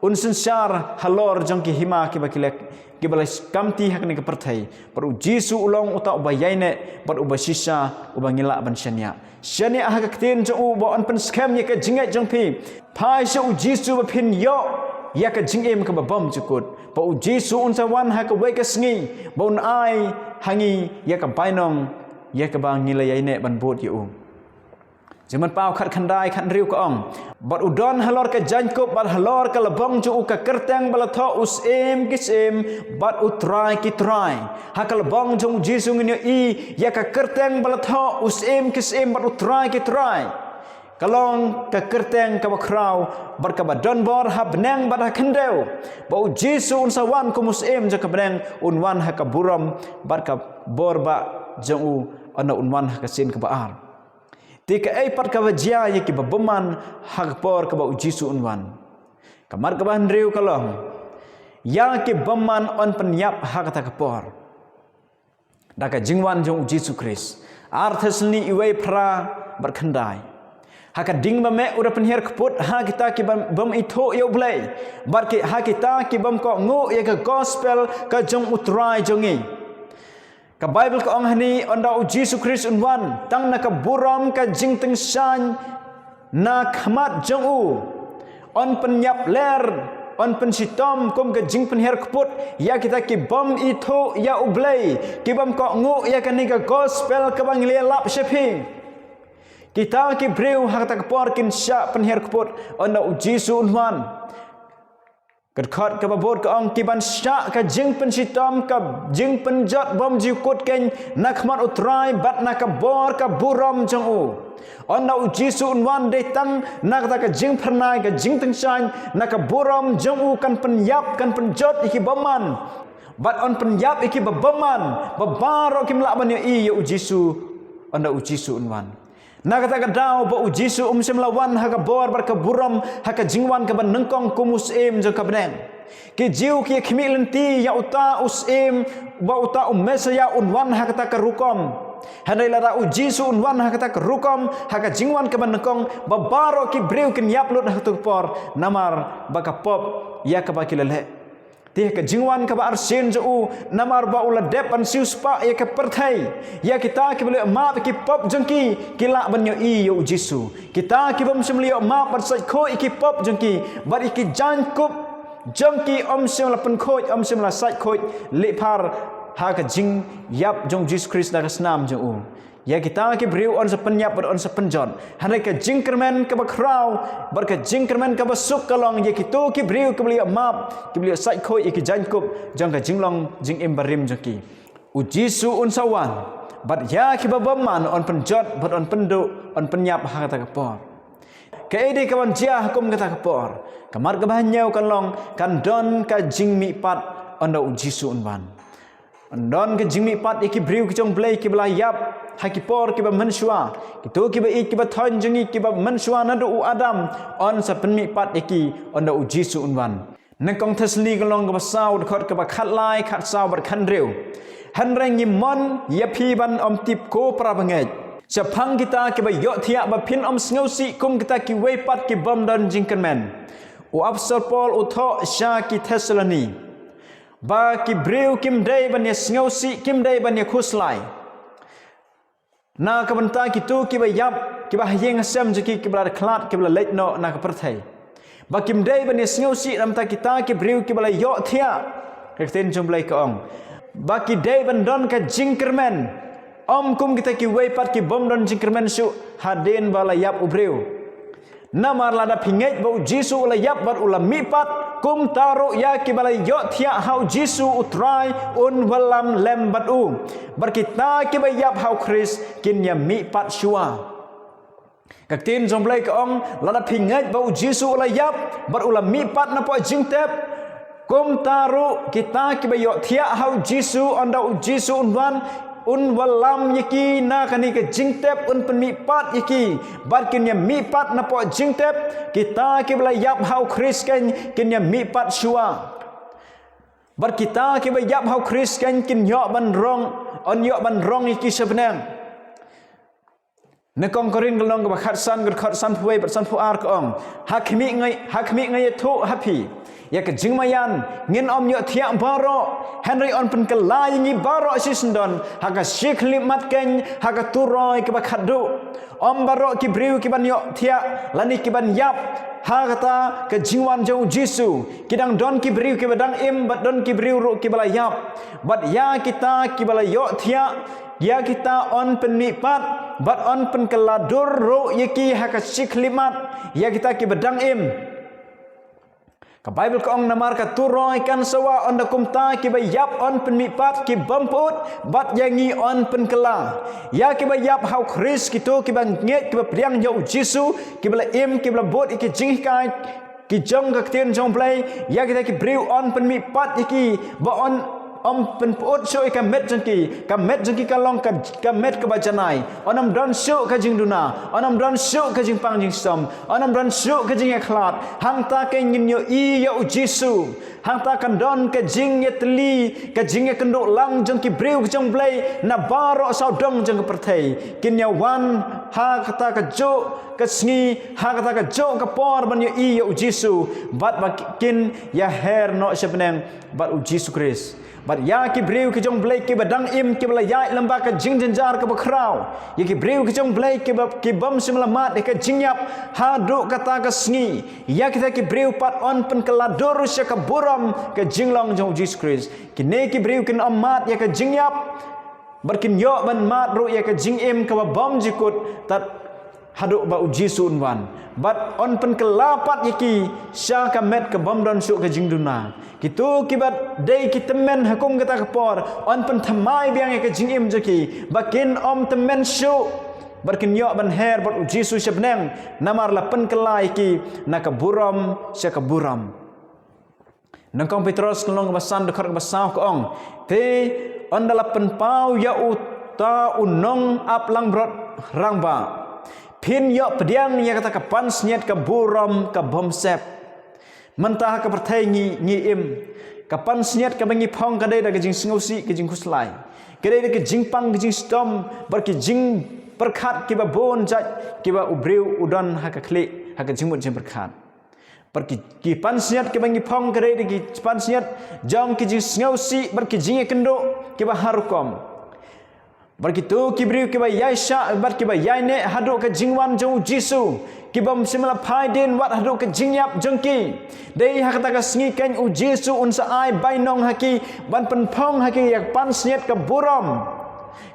un synshar halor jong ki hima kiba ki leh, kiba la kamti ha kane ka pyrthei. Bad u Jisu u long uta uba ïaineh bad uba shisha, uba ngi lah ban shaniah. Shaniah ha ka ktien jong u, ba yn pynskhem ïa ka jingngeit jong phi. Phai sha u Jisu ba phin ïoh ïa ka jingim kaba bymjukut. Ba u Jisu un sa wan ha kawei ka sngi, ba un ai ha ngi ïa ka bainong, ïa kaba ngi la ïaineh ban bud ïa u. Jingmut paw khatkhyndai, khathynriew ka ong: Bad u don halor ka jaiñkup bad halor ka lbong jong u ka kyrteng ba la thoh u Syiem ki syiem bad u Trai ki trai. Ha ka lbong jong u Jisu ngin ïohi ïa ka kyrteng ba la thoh u Syiem ki syiem bad u Trai ki trai. Ka long ka kyrteng kaba khraw bad kaba don bor ha bneng bad ha khyndew. Ba u Jisu un sa wan kum u Syiem jong ka bneng, un wan ha ka burom bad ka bor ba jong u, ynda un wan ha ka sien kaba ar. Te kaei pat kaba jia ïa ki babymman ha ka por kaba u Jisu un wan? Ka mat kaba hynriew ka long: Ïa ki bymman yn pynïap ha kata ka por. Da ka jingwan jong u Jisu Khrist. Ar Thessaloni wei, phra bad khyndai. Ha ka ding ba meh u da pynhiar kput ha kita ki bym, bym ithuh ïa U Blei, bad ki, ha kita ki bym kohnguh ïa ka gospel ka jong U Trai jong ngi. Ka Baibl ka ong hangne, ynda U Jisu Khrist un wan, tang na ka burom ka jingtyngshaiñ na khmat jong u, yn pynïap ler, yn pynshitom kum ka jingpynhiar kput ïa kita ki bym ithuh ïa U Blei, ki bym kohnguh ïa kane ka gospel kaba ngi la ïalap sha phi. Kita ki briew ha kata ka por kin shah pynhiar kput ynda U Jisu un wan. Ka dkhot kaba bud ka ong, ki ban shah ka jingpynshitom, ka jingpynjot bymjukut kut kein na khmat U Trai bad na ka bor ka burom jong u. Ynda U Jisu un wan, dei tang na kata ka jingphyrnai, ka jingtyngshaiñ na ka burom jong u kan pynïap, kan pynjot ïa ki bymman. Bad yn pynïap ïa ki bymman ba baroh kim lah ban ïohi ïa U Jisu ynda U Jisu un wan. Na kata ka daw ba U Jisu um shym la wan ha ka bor bad ka burom, ha ka jingwan kaba nyngkong kum u Syiem jong ka bneng. Ki Jiw ki khmih lynti ïa uta u Syiem, ba uta u Messaïah un wan ha kata ka rukom. Hynrei lada U Jisu un wan ha kata ka rukom, ha ka jingwan kaba nyngkong, ba baroh ki briew kin ïap lut ha kata ka por, namar ba ka pop ïa kaba ki la leh. Te ha ka jingwan kaba arsien jong u, namar ba u la dep ban siewspah ïa ka pyrthei, ïa kita kiba la ïoh map ïa ki pop jong ki, ki lah ban ïohi ïa U Jisu. Kita ki bym shym la ïoh map bad sait khuid ïa ki pop jong ki, bad ïa ki jaiñkup jong ki ym shym la pynkhuid, ym shym la sait khuid, lehbhar ha ka jingïap jong U Jisu Khrist na ka snam jong u. Ïa kita ki briew yn sa pynïap bad yn sa pynjot. Hynrei ka jingkyrmen kaba khraw bad ka jingkyrmen kaba suk ka long ïa kito ki briew kiba la ïoh map, kiba la ïoh sait khuid ïa ki jaiñkup jong ka jinglong jingim barim jong ki. U Jisu un sa wan, bad ïa kiba bymman yn pynjot bad yn pynduh, yn pynïap ha kata ka por. Kaei de kaban jia ha kum kata ka por? Ka mat kaba hynñiew kan long, kan don ka jingmihpat ynda U Jisu un wan. Yn don ka jingmihpat ïa ki briew ki jong U Blei kiba la ïap ha ki por kiba mynshuwa. Kito kiba ïeit kiba thoiñ jong ngi kiba mynshuwa naduh u Adam, yn sa pynmihpat ïa ki ynda U Jisu un wan. Nyngkong Thessaloni ka lynnong kaba saw, dkhot kaba khatlai, khatsaw bad khathynriew. Hynrei ngi mon ïa phi ban ym tip, ko para bangeit, shaphang kita kiba ïohthiah, ba phin ym sngewsih kum kita kiwei pat ki bym don jingkyrmen. U Apostol Paul u thoh sha ki Thessaloni ba ki briew kim dei ban ïa sngewsih, kim dei ban ïa khuslai na ka bynta kito kiba ïap, kiba ha ïing ha sem jong ki, kiba la khlad, kiba la leit noh na ka pyrthei. Ba kim dei ban ïa sngewsih na ka bynta kita ki briew kiba la ïohthiah. Ka ktien jong U Blei ka ong ba ki dei ban don ka jingkyrmen, ym kum kita kiwei pat ki bym don jingkyrmen shuh hadien ba la ïap u briew. Namar lada phi ngeit ba U Jisu u la ïap bad u la mihpat, kumta ruh ïa kiba la ïohthiah ha U Jisu U Trai un wallam lem bad u. Bad kita kiba ïap ha U Khrist kin ïa mihpat shuwa. Ka ktien jong U Blei ka ong, lada phi ngeit ba U Jisu u la ïap bad u la mihpat napoh jingtep, kumta ruh kita kiba ïohthiah ha U Jisu, ynda U Jisu un wan, un wallam ïa ki na kane ka jingtep, un pynmihpat ïa ki, bad kin ïa mihpat napoh jingtep. Kita kiba la ïap ha U Khrist kein kin ïa mihpat shuwa. Bad kita kiba ïap ha U Khrist kein kin ïoh ban rong, yn ïoh ban rong ïa ki sha bneng. Nyngkong Korinth ka lynnong kaba khatsan, ka dkhot sanphew wei bad sanphew ar ka ong, ha khmih nga, ha khmih nga ïathuh ha phi ïa ka jingmaïan, ngin ym ïohthiah baroh, hynrei yn pynkylla ïa ngi baroh shisyndon ha ka shi khyllipmat kein, ha ka turoi kaba khatduh. Ym baroh ki briew kiban ïohthiah lane kiban ïap ha kata ka jingwan jong U Jisu. Ki dang don ki briew kiba dang im bad don ki briew ruh kiba la ïap. Bad ïa kita kiba la ïohthiah, ïa kita yn pynmihpat bad yn pynkylla dur ruh ïa ki ha ka shi khyllipmat, ïa kita kiba dang im. Ka Baibl ka ong, namar ka turoi kan sawa, ynda kumta kiba ïap yn pynmihpat, ki bym pyut bad ïa ngi yn pynkylla. Ïa kiba ïap ha U Khrist, kito kiba ngeit, kiba pdiang ïa U Jisu, kiba la im, kiba la bud ïa ki jinghikai ki jong ka ktien jong U Blei, ïa kita ki briew yn pynmihpat ïa ki, ba yn ym pynpyut shuh ïa ka met jong ki. Ka met jong ki ka long ka, ka met kaba janai. Yn ym don shuh ka jingduna, yn ym don shuh ka jingpang jingshitom, yn ym don shuh ka jingïakhlad. Hangta kein ngin ïohi ïa U Jisu. Hangta kan don ka jingïatylli, ka jingïakynduh lang jong ki briew ki jong U Blei na baroh sawdong jong ka pyrthei. Kin ïa wan ha kata kajuh ka sngi ha kata ka jong ka por ban ïohi ïa u Jisu, bad ba kin ïaher noh sha bneng bad u Jisu Khrist. Bad ïa ki briew ki jong Blei kiba dang im, kiba la ïaid lyngba ka jingjynjar kaba khraw, ïa ki briew ki jong Blei kiba, ki bym shym la mad ïa ka jingïap haduh kata ka sngi, ïa kita ki briew pat yn pynkylla dur sha ka burom ka jinglong jong u Jisu Khrist. Kine ki briew kin ym mad ïa ka jingïap, bad kin ïoh ban mad ruh ïa ka jingim kaba bymjukut tad haduh ba u Jisu un wan. Bad yn pynkylla pat ïa ki sha ka met ka bym don shuh ka jingduna. Kito kiba dei ki tymmen ha kum kata ka por, yn pynthymmai biang ïa ka jingim jong ki ba kin ym tymmen shuh, bad kin ïoh ban her bad u Jisu sha bneng, namar la pynkylla ïa ki na ka burom sha ka burom. Nyngkong Petros ka lynnong kaba san, dkhot kaba saw ka ong: Te ynda la pynpaw ïa uta u nongaplangbrot rangbah, phin ïoh pdiang ïa kata ka pansngiat ka burom ka bymsep. Mynta ha ka pyrthei ngi, ngi im. Ka pansngiat kaba ngi phong ka dei da ka jingsngewsih, ka jingkhuslai. Ka dei da ka jingpang, ka jingshitom, bad ki jingpyrkhat kiba bun jait kiba u briew u don ha ka khlieh, ha ka jingmut jingpyrkhat. Bad ki, ki pansngiat kiba ngi phong ka dei da ki pansngiat jong ki jingsngewsih bad ki jingïakynduh kiba har rukom. Bad kito ki briew kiba ïaishah bad kiba ïaineh haduh ka jingwan jong u Jisu, ki bym shym la phai dien wat haduh ka jingïap jong ki. Dei ha kata ka sngi keiñ u Jisu un sa ai bainong ha ki ban pynphong ha ki ïa ka pansngiat ka burom.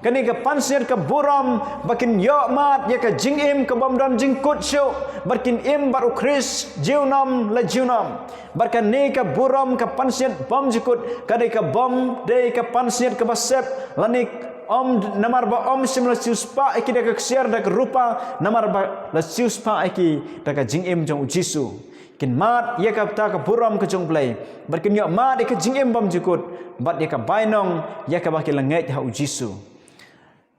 Kane ka pansngiat ka burom ba kin ïoh mad ïa ka jingim ka bym don jingkut shuh, bad kin im bad u Khrist junom la junom. Bad kane ka burom ka pansngiat bymjukut ka dei ka bym dei ka pansngiat kaba sep, lane ym, namar ba ym shym la siewspah ïa ki da ka ksiar da ka rupa, namar ba la siewspah ïa ki da ka jingim jong u Jisu. Kin mad ïa kata ka burom ka jong u Blei, bad kin ïoh mad ïa ka jingim bymjukut, bad ïa ka bainong ïa kaba ki la ngeit ha u Jisu.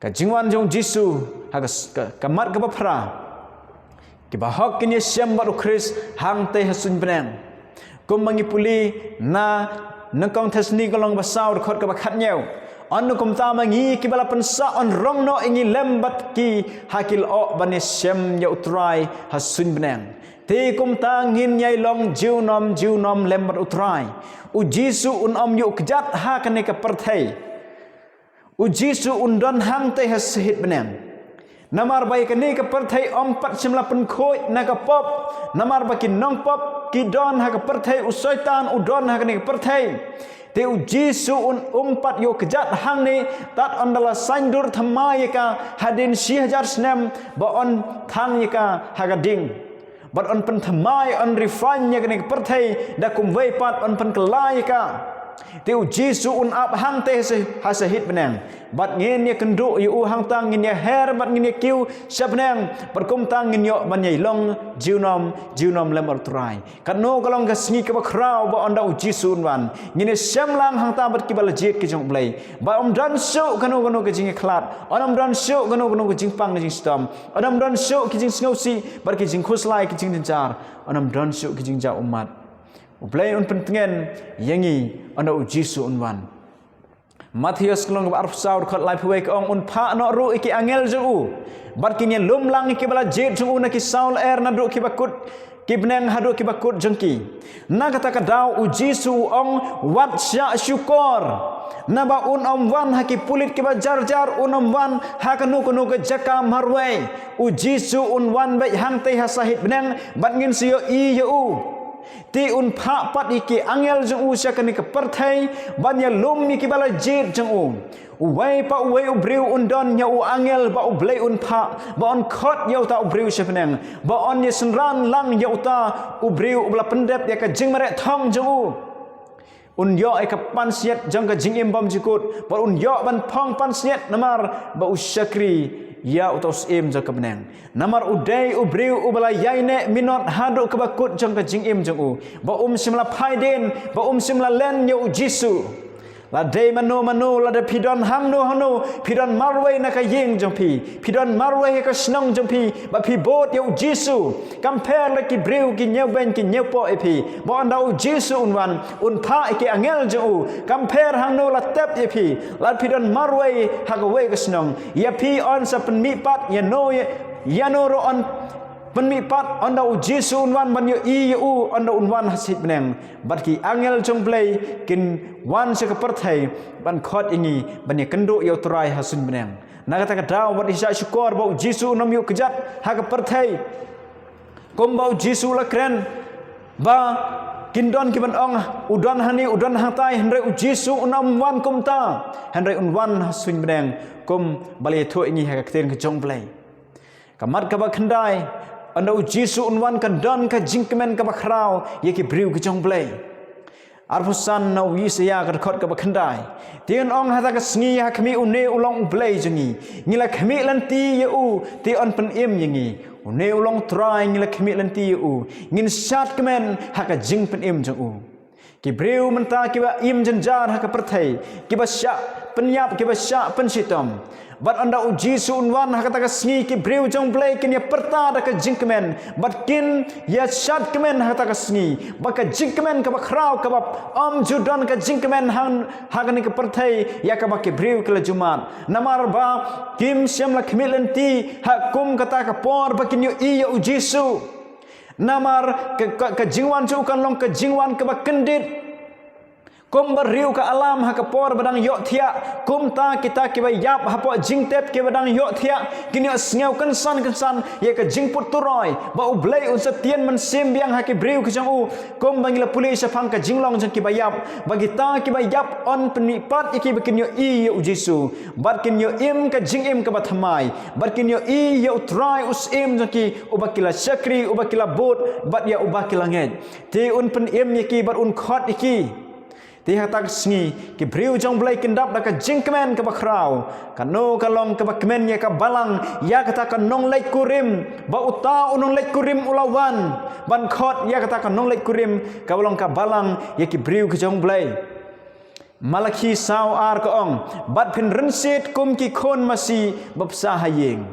Ka jingwan jong u Jisu ha ka, ka, ka mat kaba phra. Ki bahok kin ïashem bad u Khrist hangtei ha suiñ bneng. Kumba ngi pule na Nyngkong Thessaloni ka lynnong ba saw, dkhot kaba khathynñiew. Hynrei kumta ma ngi kiba la pynsah, yn rong noh ïa ngi lem bad ki ha ki lyoh ban ïashem ïa u Trai ha suiñ bneng. Te kumta ngin ïai long junom junom lem bad u Trai. U Jisu un ym ïuh kjat ha kane ka pyrthei. U Jisu un don hangtei ha sahit bneng. Namar ba ïa kane ka pyrthei ym pat shym la pynkhuid na ka pop. Namar ba ki nongpop ki don ha ka pyrthei, u Soitan u don ha kane ka pyrthei. Te u Jisu un ym pat ïuh kjat hangne, tad ynda la saiñdur thymmai ïa ka hadien shi hajar snem, ba yn thang ïa ka ha ka ding. Bad yn pynthymmai, yn refine ïa kane ka pyrthei, da kumwei pat yn pynkylla ïa ka. Te u Jisu un ap hangtei ha sa, ha sahit bneng. Bad ngin ïakynduh ïa u hangta, ngin ïaher bad ngin ïakiew sha bneng. Bad kumta ngin ïoh ban ïai long junom junom lem bad u Trai. Katno ka long ka sngi kaba khraw ba ynda u Jisu un wan, ngin ïashem lang hangta bad kiba la jied ki jong u Blei. Ba ym don shuh kano kano ka jingïakhlad, ym don shuh kano kano ka jingpang ka jingshitom, ym don shuh ki jingsngewsih bad ki jingkhuslai, ki jingjynjar, ym don shuh ki jingjaw ummat. U Blei un pyntngen ïa ngi ynda u Jisu un wan. Mathaios ka lynnong kaba arphew saw, dkhot laiphew wei ka ong: Un phah noh ruh ïa ki angel jong u, bad kin ïalum lang ïa kiba la jied jong u na ki saw lyer naduh kiba kut ki bneng haduh kiba kut jong ki. Na kata ka daw u Jisu u ong: Wat shah shukor, naba un ym wan ha ki pulit kiba jar jar, un ym wan ha kano kano ka jaka marwei. U Jisu un wan beit hangtei ha sahit bneng, bad ngin sa ïohi ïa u. Te un phah pat ïa ki angel jong u sha kane ka pyrthei ban ïalum ïa kiba la jied jong u. Uwei pa uwei u briew un don ïa u angel ba u Blei un phah, ba yn khot ïa uta u briew sha bneng, ba yn ïasynran lang ïa uta u briew uba la pyndep ïa ka jingmareh thong jong u. Un ïoh ïa ka pansngiat jong ka jingim bymjukut, bad un ïoh ban phong pansngiat namar ba u shakri ïa uta u syiem jong ka bneng. Namar u dei u briew uba la ïaineh minot haduh kaba kut jong ka jingim jong u, ba um shym la phai dien, ba um shym la len ïa u Jisu. Lada mano mano, lada phi don hangno hangno, phi don marwei na ka ïing jong phi, phi don marwei ha ka shnong jong phi, ba phi bud ïa u Jisu. Kam pher la ki briew ki ñiewbeiñ ki ñiewpoh ïa phi. Ba ynda u Jisu un wan, un phah ïa ki angel jong u. Kam pher hangno la tep ïa phi, lada phi don marwei ha kawei ka shnong, ïa phi yn sa pynmih pat, ïano, ïa, ïano ruh yn Pynmih pat, ynda u Jisu un wan ban ïohi ïa u, ynda un wan ha shibneng, bad ki angel jong U Blei kin wan sha ka pyrthei ban khot ïa ngi ban ïakynduh ïa U Trai ha suiñ bneng. Na kata ka daw, wat ïa shah shukor ba u Jisu un ym ïuh kjat ha ka pyrthei kumba u Jisu u la kren ba kin don ki ban ong, u don hangne, u don hangtai, hynrei u Jisu un ym wan kumta, hynrei un wan ha suiñ bneng, kumba la ïathuh ïa ngi ha ka ktien ka jong U Blei. Ka mat kaba khyndai, ynda u Jisu un wan, kan don ka jingkmen kaba khraw ïa ki briew ki jong U Blei. Arphew san na u Isaïah, ka dkhot kaba khyndai. Te yn ong ha kata ka sngi ha khmih, une u long U Blei jong ngi. Ngi la khmih lynti ïa u, te yn pynim ïa ngi. Une u long Trai, ngi la khmih lynti ïa u. Ngin shad kmen ha ka jingpynim jong u. Ki briew mynta kiba im jynjar ha ka pyrthei, kiba shah pynïap, kiba shah pynshitom. Bad ynda u Jisu un wan ha kata ka sngi, ki briew jong U Blei kin ïa pyrta da ka jingkmen, bad kin ïa shad kmen ha kata ka sngi, ba ka jingkmen kaba khraw, kaba ym ju don ka jingkmen ha, ha kane ka pyrthei ïa kaba ki briew ki la ju mad. Namar ba kim shym la khmih lynti ha kum kata ka por ba kin ïohi ïa u Jisu. Namar ka, ka, ka jingwan jong u kan long ka jingwan kaba kyndit. Kumba riew ka alam ha ka por ba dang ïohthiah, kumta kita kiba ïap hapoh jingtep kiba dang ïohthiah kin ïohsngew kynsan kynsan ïa ka jingput turoi ba U Blei un sa tian mynsiem biang ha ki briew ki jong u. Kumba ngi la pule shaphang ka jinglong jong kiba ïap, ba kita kiba ïap yn pynmih pat ïa ki ba kin ïohi ïa u Jisu, bad kin ïoh im ka jingim kaba thymmai, bad kin ïohi ïa u Trai u Syiem jong ki, uba ki la shakri, uba ki la bud, bad ïa uba ki la ngeit. Te un pynim ïa ki bad un khot ïa ki. Te ha kata ka sngi, ki briew jong U Blei kin dap da ka jingkmen kaba khraw. Kano ka long kaba kmen ïa ka balang, ïa kata ka nongleit kurim, ba uta u nongleit kurim u la wan ban khot ïa kata ka nongleit kurim, kaba long ka balang ïa ki briew ki jong U Blei. Malakhi saw ar ka ong, bad phin rynsied kum ki khun masi ba psa ha ïing.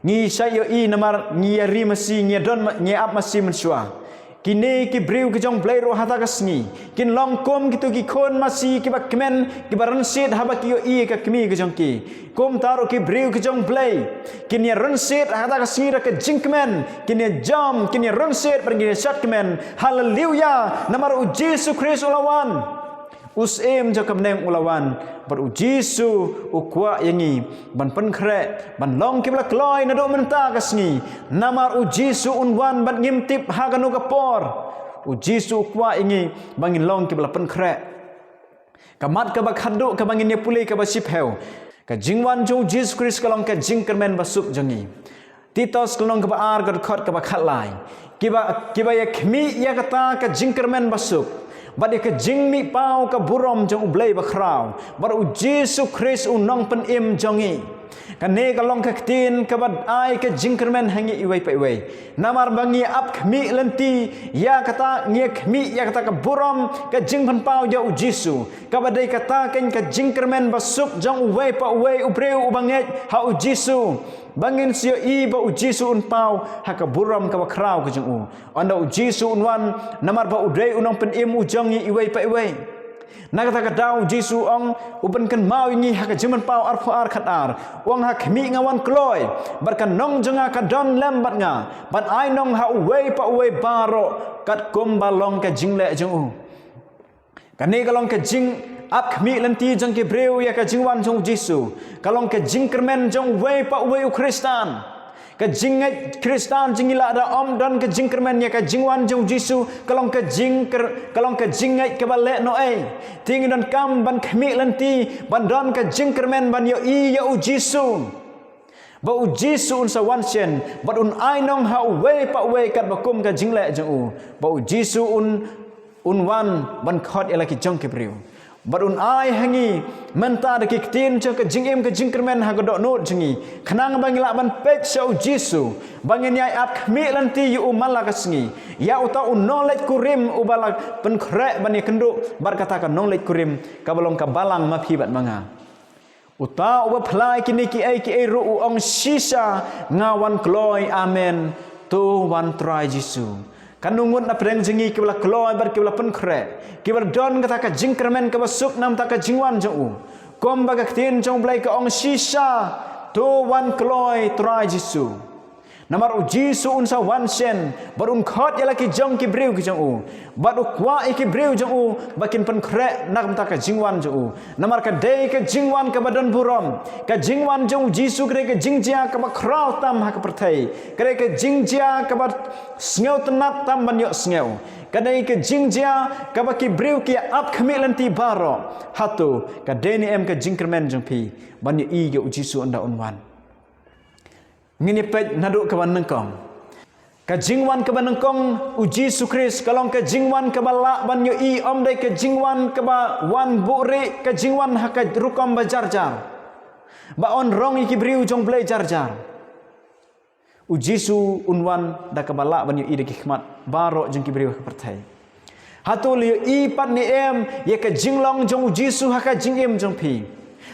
Ngi shait ïohi namar ngi ïa ri masi, ngi ïa don ma-, ngi ïa ap masi mynshuwa. Kine ki briew ki jong U Blei ruh ha kata ka sngi kin long kum kito ki khun masi kiba kmen, kiba rynsied haba ki ïohi ïa ka kmie ka jong ki. Kumta ruh ki briew ki jong U Blei kin ïa rynsied ha kata ka sngi da ka jingkmen, kin ïa jam, kin ïa rynsied, bad kin ïa shad kmen. Haleluya! Namar u Jisu Khrist u la wan. U Syiem jong ka bneng u la wan, bad u Jisu u kwah ïa ngi ban pynkhreh, ban long kiba la kloi naduh mynta ka sngi. Namar u Jisu un wan bad ngim tip ha kano ka por. U Jisu u kwah ïa ngi ba ngin long kiba la pynkhreh. Ka mat kaba khatduh kaba ngin ïa pule, kaba shiphew. Ka jingwan jong u Jisu Khrist ka long ka jingkyrmen basuk jong ngi. Titus ka lynnong kaba ar, ka dkhot kaba khatlai. Kiba, kiba ïa khmih ïa kata ka jingkyrmen basuk, bad ïa ka jingmihpaw ka burom jong U Blei bakhraw, bad u Jisu Khrist u nongpynim jong ngi. Kane ka long ka ktien kaba ai ka jingkyrmen ha ngi iwei pa iwei. Namar ba ngi ap khmih lynti ïa kata, ngi khmih ïa kata ka burom, ka jingpynpaw ïa u Jisu. Kaba dei kata keiñ ka jingkyrmen basuk jong uwei pa uwei u briew uba ngeit ha u Jisu. Ba ngin sa ïohi ba u Jisu un paw ha ka burom kaba khraw ka jong u. Ynda u Jisu un wan, namar ba u dei u nongpynim u jong ngi iwei pa iwei. Na kata ka daw u Jisu u ong, u pynkynmaw ïa ngi ha ka Jingpynpaw arphew ar khatar. U ong, ha khmih nga wan kloi, bad ka nong jong nga ka don lem bad nga, ban ai nong ha uwei pa uwei baroh katkum ba long ka jingleh jong u. Kane ka long ka jingap khmih lynti jong ki briew ïa ka jingwan jong u Jisu. Ka long ka jingkyrmen jong uwei pa uwei u Khristan. Ka jingngeit Khristan jong ngi lada ym don ka jingkyrmen ïa ka jingwan jong u Jisu, ka long ka jingkyr-, ka long ka jingngeit kaba lehnohei. Te ngi donkam ban khmih lynti, ban don ka jingkyrmen, ban ïohi ïa u Jisu. Ba u Jisu un sa wan shen, bad un ai nong ha uwei pa uwei katba kum ka jingleh jong u. Ba u Jisu un, un wan ban khot ïa la ki jong ki briew. Bad un ai ha ngi mynta da ki ktien jong ka jingim ka jingkyrmen ha ka dohnud jong ngi. Khnang ba ngin lah ban peit sha u Jisu. Ba ngin ïai ap khmih lynti ïa u man la ka sngi. Ïa uta u nongleit kurim uba la pynkhreh ban ïakynduh bad kata ka nongleit kurim kaba long ka balang ma phi bad ma nga. Uta uba phla ïa kine kiei kiei ruh u ong shisha, nga wan kloi, amen. To wan Trai Jisu. Katno ngut na pdeng jong ngi kiba la kloi bad kiba la pynkhreh, kiba la don kata ka jingkyrmen kaba suk namar ka jingwan jong u. Kumba ka ktien jong u Blei ka ong shisha, to wan kloi Trai Jisu. Namar u Jisu un sa wan shen, bad un khot ïa la ki jong ki briew ki jong u, bad u kwah ïa ki briew jong u ba kin pynkhreh na ka bynta ka jingwan jong u. Namar ka dei ka jingwan kaba don burom. Ka jingwan jong u Jisu ka dei ka jingjia kaba khraw tam ha ka pyrthei. Ka dei ka jingjia kaba sngewtynnat tam ban ïohsngew. Ka dei ka jingjia kaba ki briew ki ap khmih lynti baroh. Hato ka dei ne em ka jingkyrmen jong phi ban ïohi ïa u Jisu ynda un wan? Ngin ïa peit naduh kaba nyngkong. Ka jingwan kaba nyngkong u Jisu Khrist ka long ka jingwan kaba lah ban ïohi, ym dei ka jingwan kaba wan buhrieh, ka jingwan ha ka rukom ba jar jar, ba un rong ïa ki briew jong u Blei jar jar. U Jisu un wan da kaba lah ban ïohi da ki khmat baroh jong ki briew ha ka pyrthei. Hato la ïohi pat ne em ïa ka jinglong jong u Jisu ha ka jingim jong phi?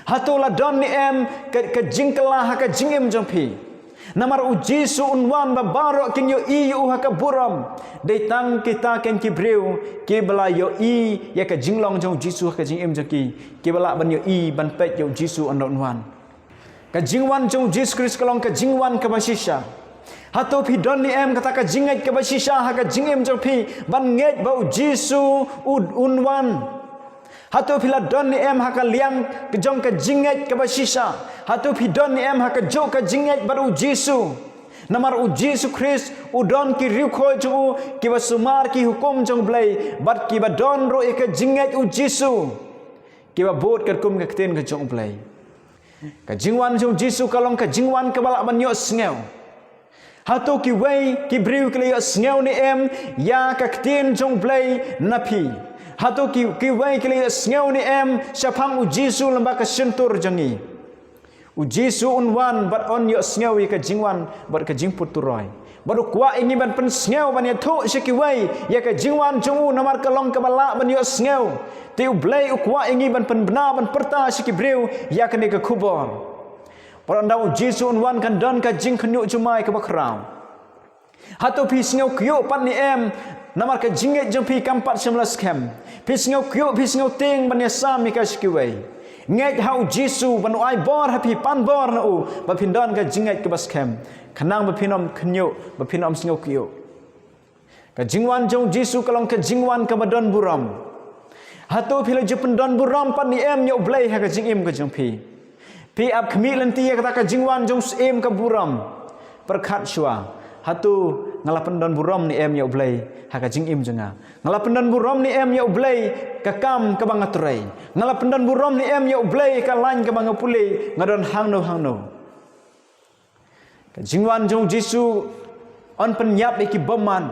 Hato la don ne em ka, ka jingkylla ha ka jingim jong phi? Namar u Jisu un wan ba baroh kin ïohi ïa u ha ka burom. Dei tang kita ken ki briew kiba la ïohi ïa ka jinglong jong u Jisu ha ka jingim jong ki, kiba lah ban ïohi, ban peit ïa u Jisu ynda un wan. Ka jingwan jong u Jisu Khrist ka long ka jingwan kaba shisha. Hato phi don ne em kata ka jingngeit kaba shisha ha ka jingim jong phi ban ngeit ba u Jisu u, un wan? Hato phi la don ne em ha ka liang ka jong ka jingngeit kaba shisha? Hato phi don ne em ha kajuh ka jingngeit bad u Jisu? Namar u Jisu Khrist u don ki riewkhoi jong u kiba sumar ki hukum jong u Blei, bad kiba don ruh ïa ka jingngeit u Jisu, kiba bud katkum ka ktien ka jong u Blei. Ka jingwan jong u Jisu ka long ka jingwan kaba lah ban ïohsngew. Hato kiwei ki briew ki la ïohsngew ne em ïa ka ktien jong u Blei na phi? Hato ki, kiwei ki la ïohsngew ne em shaphang u Jisu lyngba ka shyntur jong ngi? U Jisu un wan bad un ïohsngew ïa ka jingwan bad ka jingput turoi. Bad u kwah ïa ngi ban pynsngew, ban ïathuh sha kiwei ïa ka jingwan jong u, namar ka long kaba lah ban ïohsngew. Te u Blei u kwah ïa ngi ban pynbna, ban pyrta sha ki briew ïa kane ka khubor. Bad ynda u Jisu un wan kan don ka jingkhynñiuh jumai kaba khraw. Hato phi sngew kyiuh pat ne em namar ka jingngeit jong phi kam pat shym la skhem? Phi sngew kyiuh, phi sngew tieng ban ïasam ïa ka sha kiwei. Ngeit ha u Jisu ban u ai bor ha phi, pan bor na u ba phin don ka jingngeit kaba skhem, khnang ba phin ym khynñiuh, ba phin ym sngew kyiuh. Ka jingwan jong u Jisu ka long ka jingwan kaba don burom. Hato phi la ju pyndon burom pat ne em ïa u Blei ha ka jingim ka jong phi? Phi ap khmih lynti ïa kata ka jingwan jong u Syiem ka burom. Pyrkhat shuwa, hato nga la pyndon burom ne em ïa u Blei ha ka jingim jong nga? Nga la pyndon burom ne em ïa u Blei ka kam kaba nga trei? Nga la pyndon burom ne em ïa u Blei ka lain kaba nga pule, nga don hangno hangno? Ka jingwan jong u Jisu yn pynïap ïa ki bymman.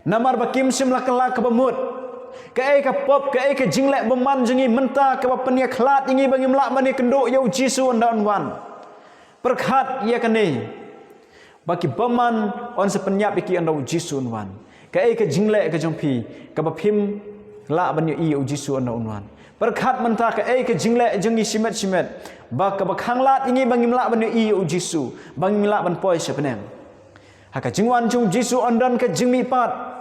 Namar ba kim shym la kylla kaba mut. Kaei ka pop, kaei ka jingleh bymman jong ngi mynta kaba pynïakhlad ïa ngi ba ngim lah ban ïakynduh ïa u Jisu ynda un wan? Pyrkhat ïa kane, ba ki bymman yn sa pynïap ïa ki ynda u Jisu un wan. Kaei ka jingleh ka jong phi kaba phim lah ban ïohi ïa u Jisu ynda un wan? Pyrkhat mynta, kaei ka jingleh jong ngi shimet shimet ba kaba khanglad ïa ngi ba ngim lah ban ïohi ïa u Jisu, ba ngim lah ban poi sha bneng? Ha ka jingwan jong u Jisu yn don ka jingmihpat.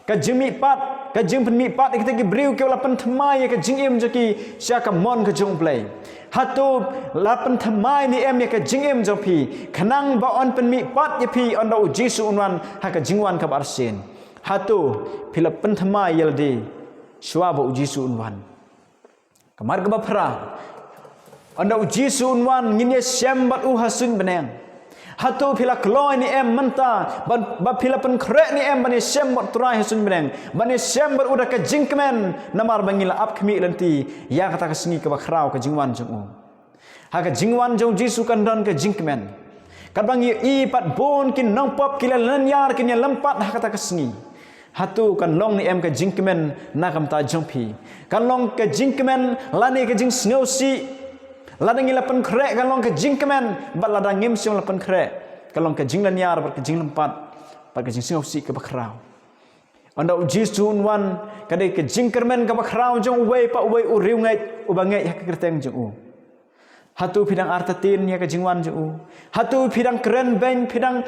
Ka jingmihpat, ka jingpynmihpat ïa kita ki briew kiba la pynthymmai ïa ka jingim jong ki sha ka mon ka jong u Blei. Hato la pynthymmai ne em ïa ka jingim jong phi khnang ba yn pynmihpat ïa phi ynda u Jisu un wan ha ka jingwan kaba arsien? Hato phi la pynthymmai ïa lade shuwa ba u Jisu un wan? Ka mat kaba phra, ynda u Jisu un wan ngin ïashem bad u ha suiñ bneng. Hato phi la kloi ne em mynta ba, ba phi la pynkhreh ne em ban ïashem bad u Trai ha suiñ bneng, ban ïashem bad u da ka jingkmen, namar ba ngi la ap khmih lynti ïa kata ka sngi kaba khraw, ka jingwan jong u? Ha ka jingwan jong u Jisu kan don ka jingkmen. Katba ngi ïohi pat bun ki nongpop ki la lynñiar, kin ïalympat ha kata ka sngi. Hato kan long ne em ka jingkmen na ka bynta jong phi? Kan long ka jingkmen lane ka jingsngewsih? Lada ngi la pynkhreh kan long ka jingkmen, bad lada ngim shym la pynkhreh kan long ka jinglynñiar bad ka jinglympat bad ka jingsngewsih kaba khraw. Ynda u Jisu un wan, ka dei ka jingkyrmen kaba khraw jong uwei pa uwei u riewngeit uba ngeit ha ka kyrteng jong u. Hato phi dang artatien ïa ka jingwan jong u? Hato phi dang kren beiñ, phi dang,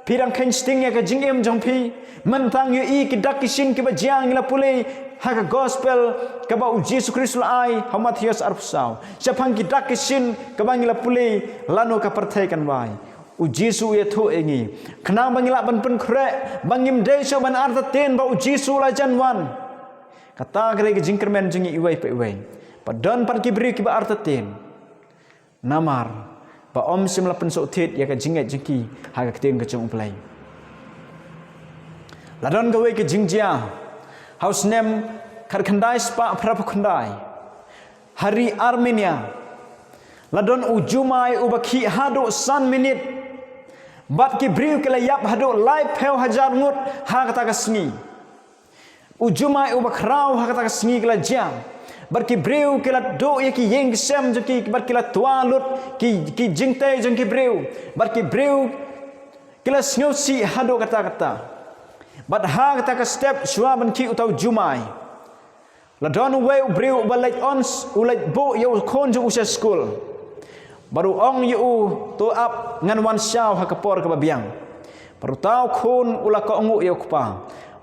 phi dang kheiñ sting ïa ka jingim jong phi? Mynta ngi ïohi ki dak ki shin kiba jia, ngi la pule ha ka gospel kaba u Jisu Khrist u la ai ha u Mathaios arphew saw. Shaphang ki dak ki shin kaba ngi la pule, lano ka pyrthei kan wai? U Jisu u ïathuh ïa ngi, khnang ba ngi lah ban pynkhreh, ba ngim dei shuh ban artatien ba U Jisu u la jan wan. Kata ka dei ka jingkyrmen jong ngi iwei pa iwei. Ba don pat ki briew kiba artatien. Namar ba ym shym la pynsngewthuh ïa ka jingngeit jong ki ha ka ktien ka jong U Blei. La don kawei ka jingjia ha u snem khatkhyndai spah phra phew khyndai ha ri Armenia. La don u jumai uba khih haduh san minit. Bad ki briew ki la ïap haduh laiphew hajar ngut ha kata ka sngi. U jumai uba khraw ha kata ka sngi ki la jia. Bad ki briew ki la duh ïa ki ïing ki sem jong ki, bad ki la twa lut ki, ki jingtei jong ki briew. Bad ki briew ki la sngewsih haduh katta katta. Bad ha kata ka step shuwa ban khih uta u jumai, la don uwei u briew uba leit on, u leit buh ïa u khun jong u sha skul. Bad u ong ïa u, "To ap, ngan wan shaw ha ka por kaba biang." Bad uta u khun u la kohnguh ïa u kpa.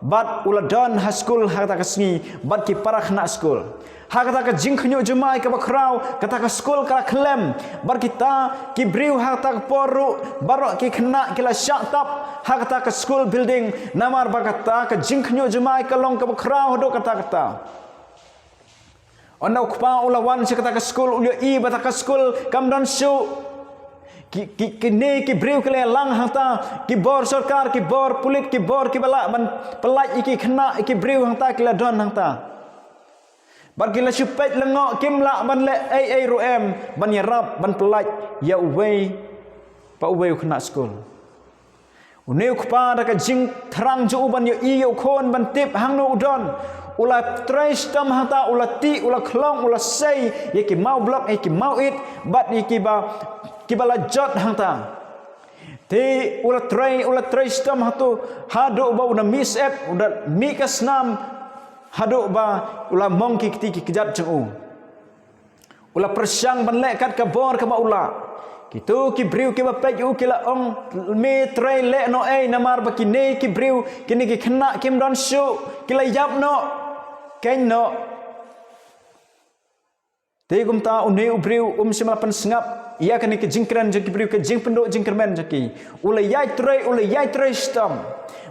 Bad u la don ha skul ha kata ka sngi bad ki para khynnah skul. Ha kata ka jingkhynñiuh jumai kaba khraw, kata ka skul ka la khlem. Bad kita ki briew ha kata ka por ruh, baroh ki khynnah ki la shah tap ha kata ka skul building, namar ba kata ka jingkhynñiuh jumai ka long kaba khraw haduh katta katta. Ynda u kpa u la wan sha kata ka skul, u la ïohi ba kata ka skul kam don shuh. Ki, ki, kine ki briew ki la ïalang hangta, ki bor sorkar, ki bor pulit, ki bor kiba lah ban pyllait ïa ki khynnah, ïa ki briew hangta ki la don hangta. Bad ki la shu peit lyngngoh, kim lah ban leh ei ei ruh em ban ïarap ban pyllait ïa uwei pa uwei u khynnah skul. Une u kpa da ka jingthrang jong u ban ïohi ïa u khun, ban tip hangno u don, u la trei shitom hangta, u la tih, u la khlong, u la sei ïa ki maw blok, ïa ki maw ïit, bad ïa kiba, kiba la jot hangta. Te u la trei, u la trei shitom hangto haduh ba u da mih syep, u da mih ka snam, haduh ba u la mong ki kti ki kjat jong u. U la pyrshang ban leh kat ka bor kaba u lah. Kito ki briew kiba peit ïa u ki la ong, "Me trei leh noh ei, namar ba kine ki briew, kine ki khynnah kim don shuh, ki la ïap noh, keiñ noh." Te kumta une u briew um shym la pynsngap ïa kane ka jingkren jong ki briew, ka jingpynduh jingkyrmen jong ki. U la ïai trei, u la ïai trei shitom.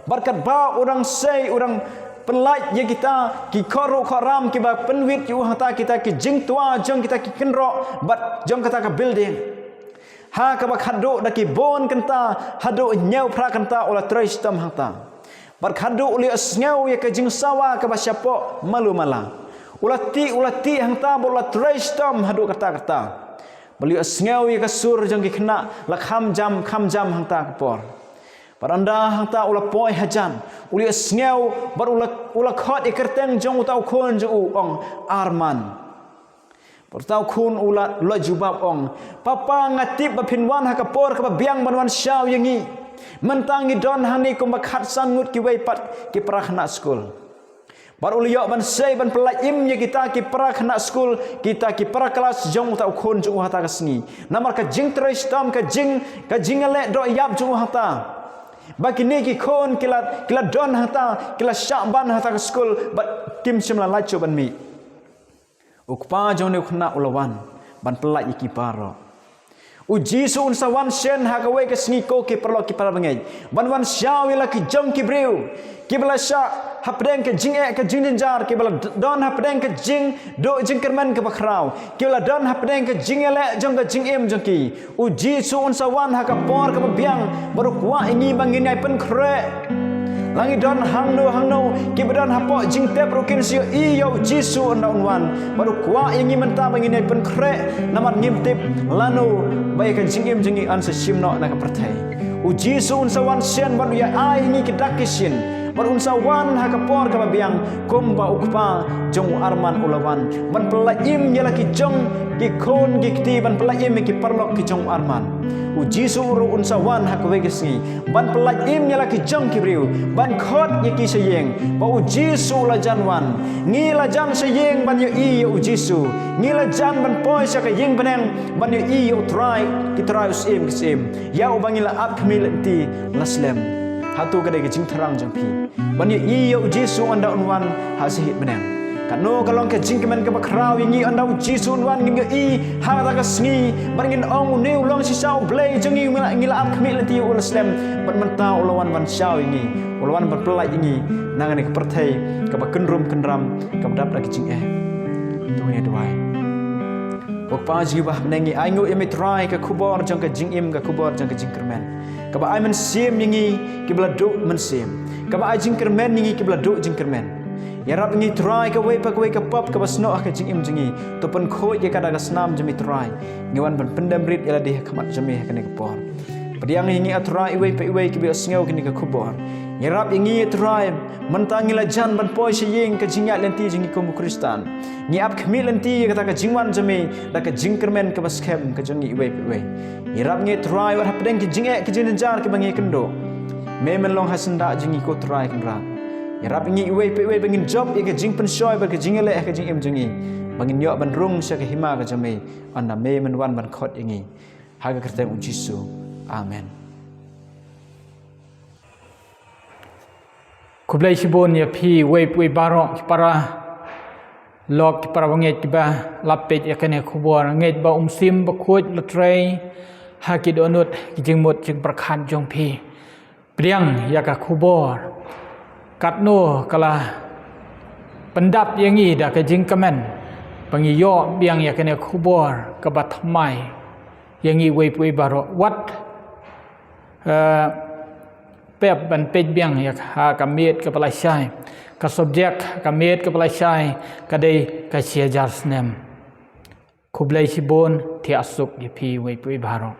Bad katba u dang sei, u dang pyllait ïa kita ki khor ruh khor ram kiba pynwit ïa u hangta, kita ki jingtwa jong kita ki kynroh bad jong kata ka building. Ha kaba khatduh da ki bun kynta haduh hynñiew phra kynta u la trei shitom hangta. Bad khatduh u la ïohsngew ïa ka jingsawa kaba shapoh malu mala. U la tih, u la tih hangta bad u la trei shitom haduh katta katta. Bad u la ïohsngew ïa ka sur jong ki khynnah la kham jam, kham jam hangta ka por. Bad ynda hangta u la poi hajan, u la ïohsngew bad u la, u la khot ïa ka kyrteng jong uta u khun jong u, u ong, "Arman." Bad uta u khun u la, u la jubab ong, "Papa, nga tip ba phin wan ha ka por kaba biang ban wan shaw ïa ngi. Mynta ngi don hangne kumba khatsan ngut kiwei pat ki para khynnah skul." Bad u la ïoh ban sei ban pyllait im ïa kita ki para khynnah skul, kita ki para klas jong uta u khun jong u hata ka sngi. Namar ka jingtrei shitom, ka jing, ka jingïaleh doh ïap jong u hata. Ba kine ki khun ki la, ki la don hata, ki la shah ban hata ka skul, bad kim shym la lait shuh ban mih. U kpa jong une u khynnah u la wan ban pyllait ïa ki baroh. U Jisu un sa wan shen ha kawei ka sngi, ko ki paralok ki parabangeit, ban wan shaw ïa la ki jong ki briew kiba la shah hapdeng ka jingeh ka jingjynjar, kiba la d-, don hapdeng ka jingduh jingkyrmen kaba khraw, kiba la don hapdeng ka jingïaleh jong ka jingim jong ki. U Jisu un sa wan ha ka por kaba biang, bad u kwah ïa ngi ba ngin ïai pynkhreh. La ngi don hangno hangno, kiba don hapoh jingtep ruh kin sa ïohi ïa u Jisu ynda un wan. Bad u kwah ïa ngi mynta ba ngin ïai pynkhreh, namar ngim tip lano ba ïa ka jingim jong ngi yn sa shim noh na ka pyrthei. U Jisu un sa wan shen bad u ïa ai ïa ngi ki dak ki shin. Bad un sa wan ha ka por kaba biang kumba u kpa jong u Arman u la wan, ban pyllait im ïa la ki jong ki khun ki kti, ban pyllait im ïa ki paralok ki jong u Arman. U Jisu ruh un sa wan ha kawei ka sngi ban pyllait im ïa la ki jong ki briew, ban khot ïa ki sha ïing. Ba u Jisu u la jan wan. Ngi la jan sha ïing ban ïohi ïa u Jisu. Ngi la jan ban poi sha ka ïing bneng ban ïohi ïa u Trai ki trai u Syiem ki syiem, ïa uba ngi la ap khmih lynti la slem. Hato ka dei ka jingthrang jong phi ban ïohi ïa u Jisu ynda un wan ha shahid bneng? Katno ka long ka jingkmen kaba khraw ïa ngi ynda u Jisu un wan, ngin ïohi ha kata ka sngi bad ngin ong, une u long shisha u Blei jong ngi, ngi la, ngi la ap khmih lynti ïa u, la slem, bad mynta u la wan ban shaw ïa ngi, u la wan ban pyllait ïa ngi na kane ka pyrthei kaba kynrum kynram, kaba dap da ka jingeh. To ngin ïa duwai. Ko Kpa jong ngi ba ha bneng, ngi ainguh ïa me Trai ka khubor jong ka jingim, ka khubor jong ka jingkyrmen, kaba ai mynsiem ïa ngi kiba la duh mynsiem, kaba ai jingkyrmen ïa ngi kiba la duh jingkyrmen. Ïarap ïa ngi Trai, kawei pa kawei ka pop kaba snoh ha ka jingim jong ngi, to pynkhuid ïa ka da ka snam jong me Trai. Ngi wan ban pyndem rit ïa lade ha khmat jong me ha kane ka por. Pdiang ïa ngi ah Trai iwei pa iwei kiba ïohsngew kane ka khubor. Ïarap ïa ngi ah Trai, mynta ngi la jan ban poi sha ïing ka jingïaid lynti jong ngi kum u Khristan. Ngi ap khmih lynti ïa kata ka jingwan jong me da ka jingkyrmen kaba skhem ka jong ngi iwei pa iwei. Ïarap ïa ngi Trai wat hapdeng ki jingeh ki jingjynjar kiba ngi kynduh, me men long ha syndah jong ngi ko Trai Kynrad. Ïarap ïa ngi iwei pa iwei ba ngin jop ïa ka jingpynshoi bad ka jingïaleh ha ka jingim jong ngi, ba ngin ïoh ban rung sha ka hima ka jong me, ynda me men wan ban khot ïa ngi. Ha ka kyrteng u Jisu. Amen. Khublei shibun ïa phi iwei pa iwei baroh ki para lok, ki para bangeit kiba la peit ïa kane ka khubor. Ngeit ba u Mynsiem Bakhuid la trei ha ki dohnud, ki jingmut jingpyrkhat jong phi. Pdiang ïa ka khubor, katno ka la pyndap ïa ngi da ka jingkmen ba ngi ïoh biang ïa kane ka khubor kaba thymmai ïa ngi iwei pa iwei baroh. Wat, eh, pep ban peit biang ïa ka, ha ka miet kaba lashai. Ka subject ka miet kaba lashai ka dei ka shi hajar snem. Khublei shibun, thiah suk ïa phi iwei pa iwei baroh.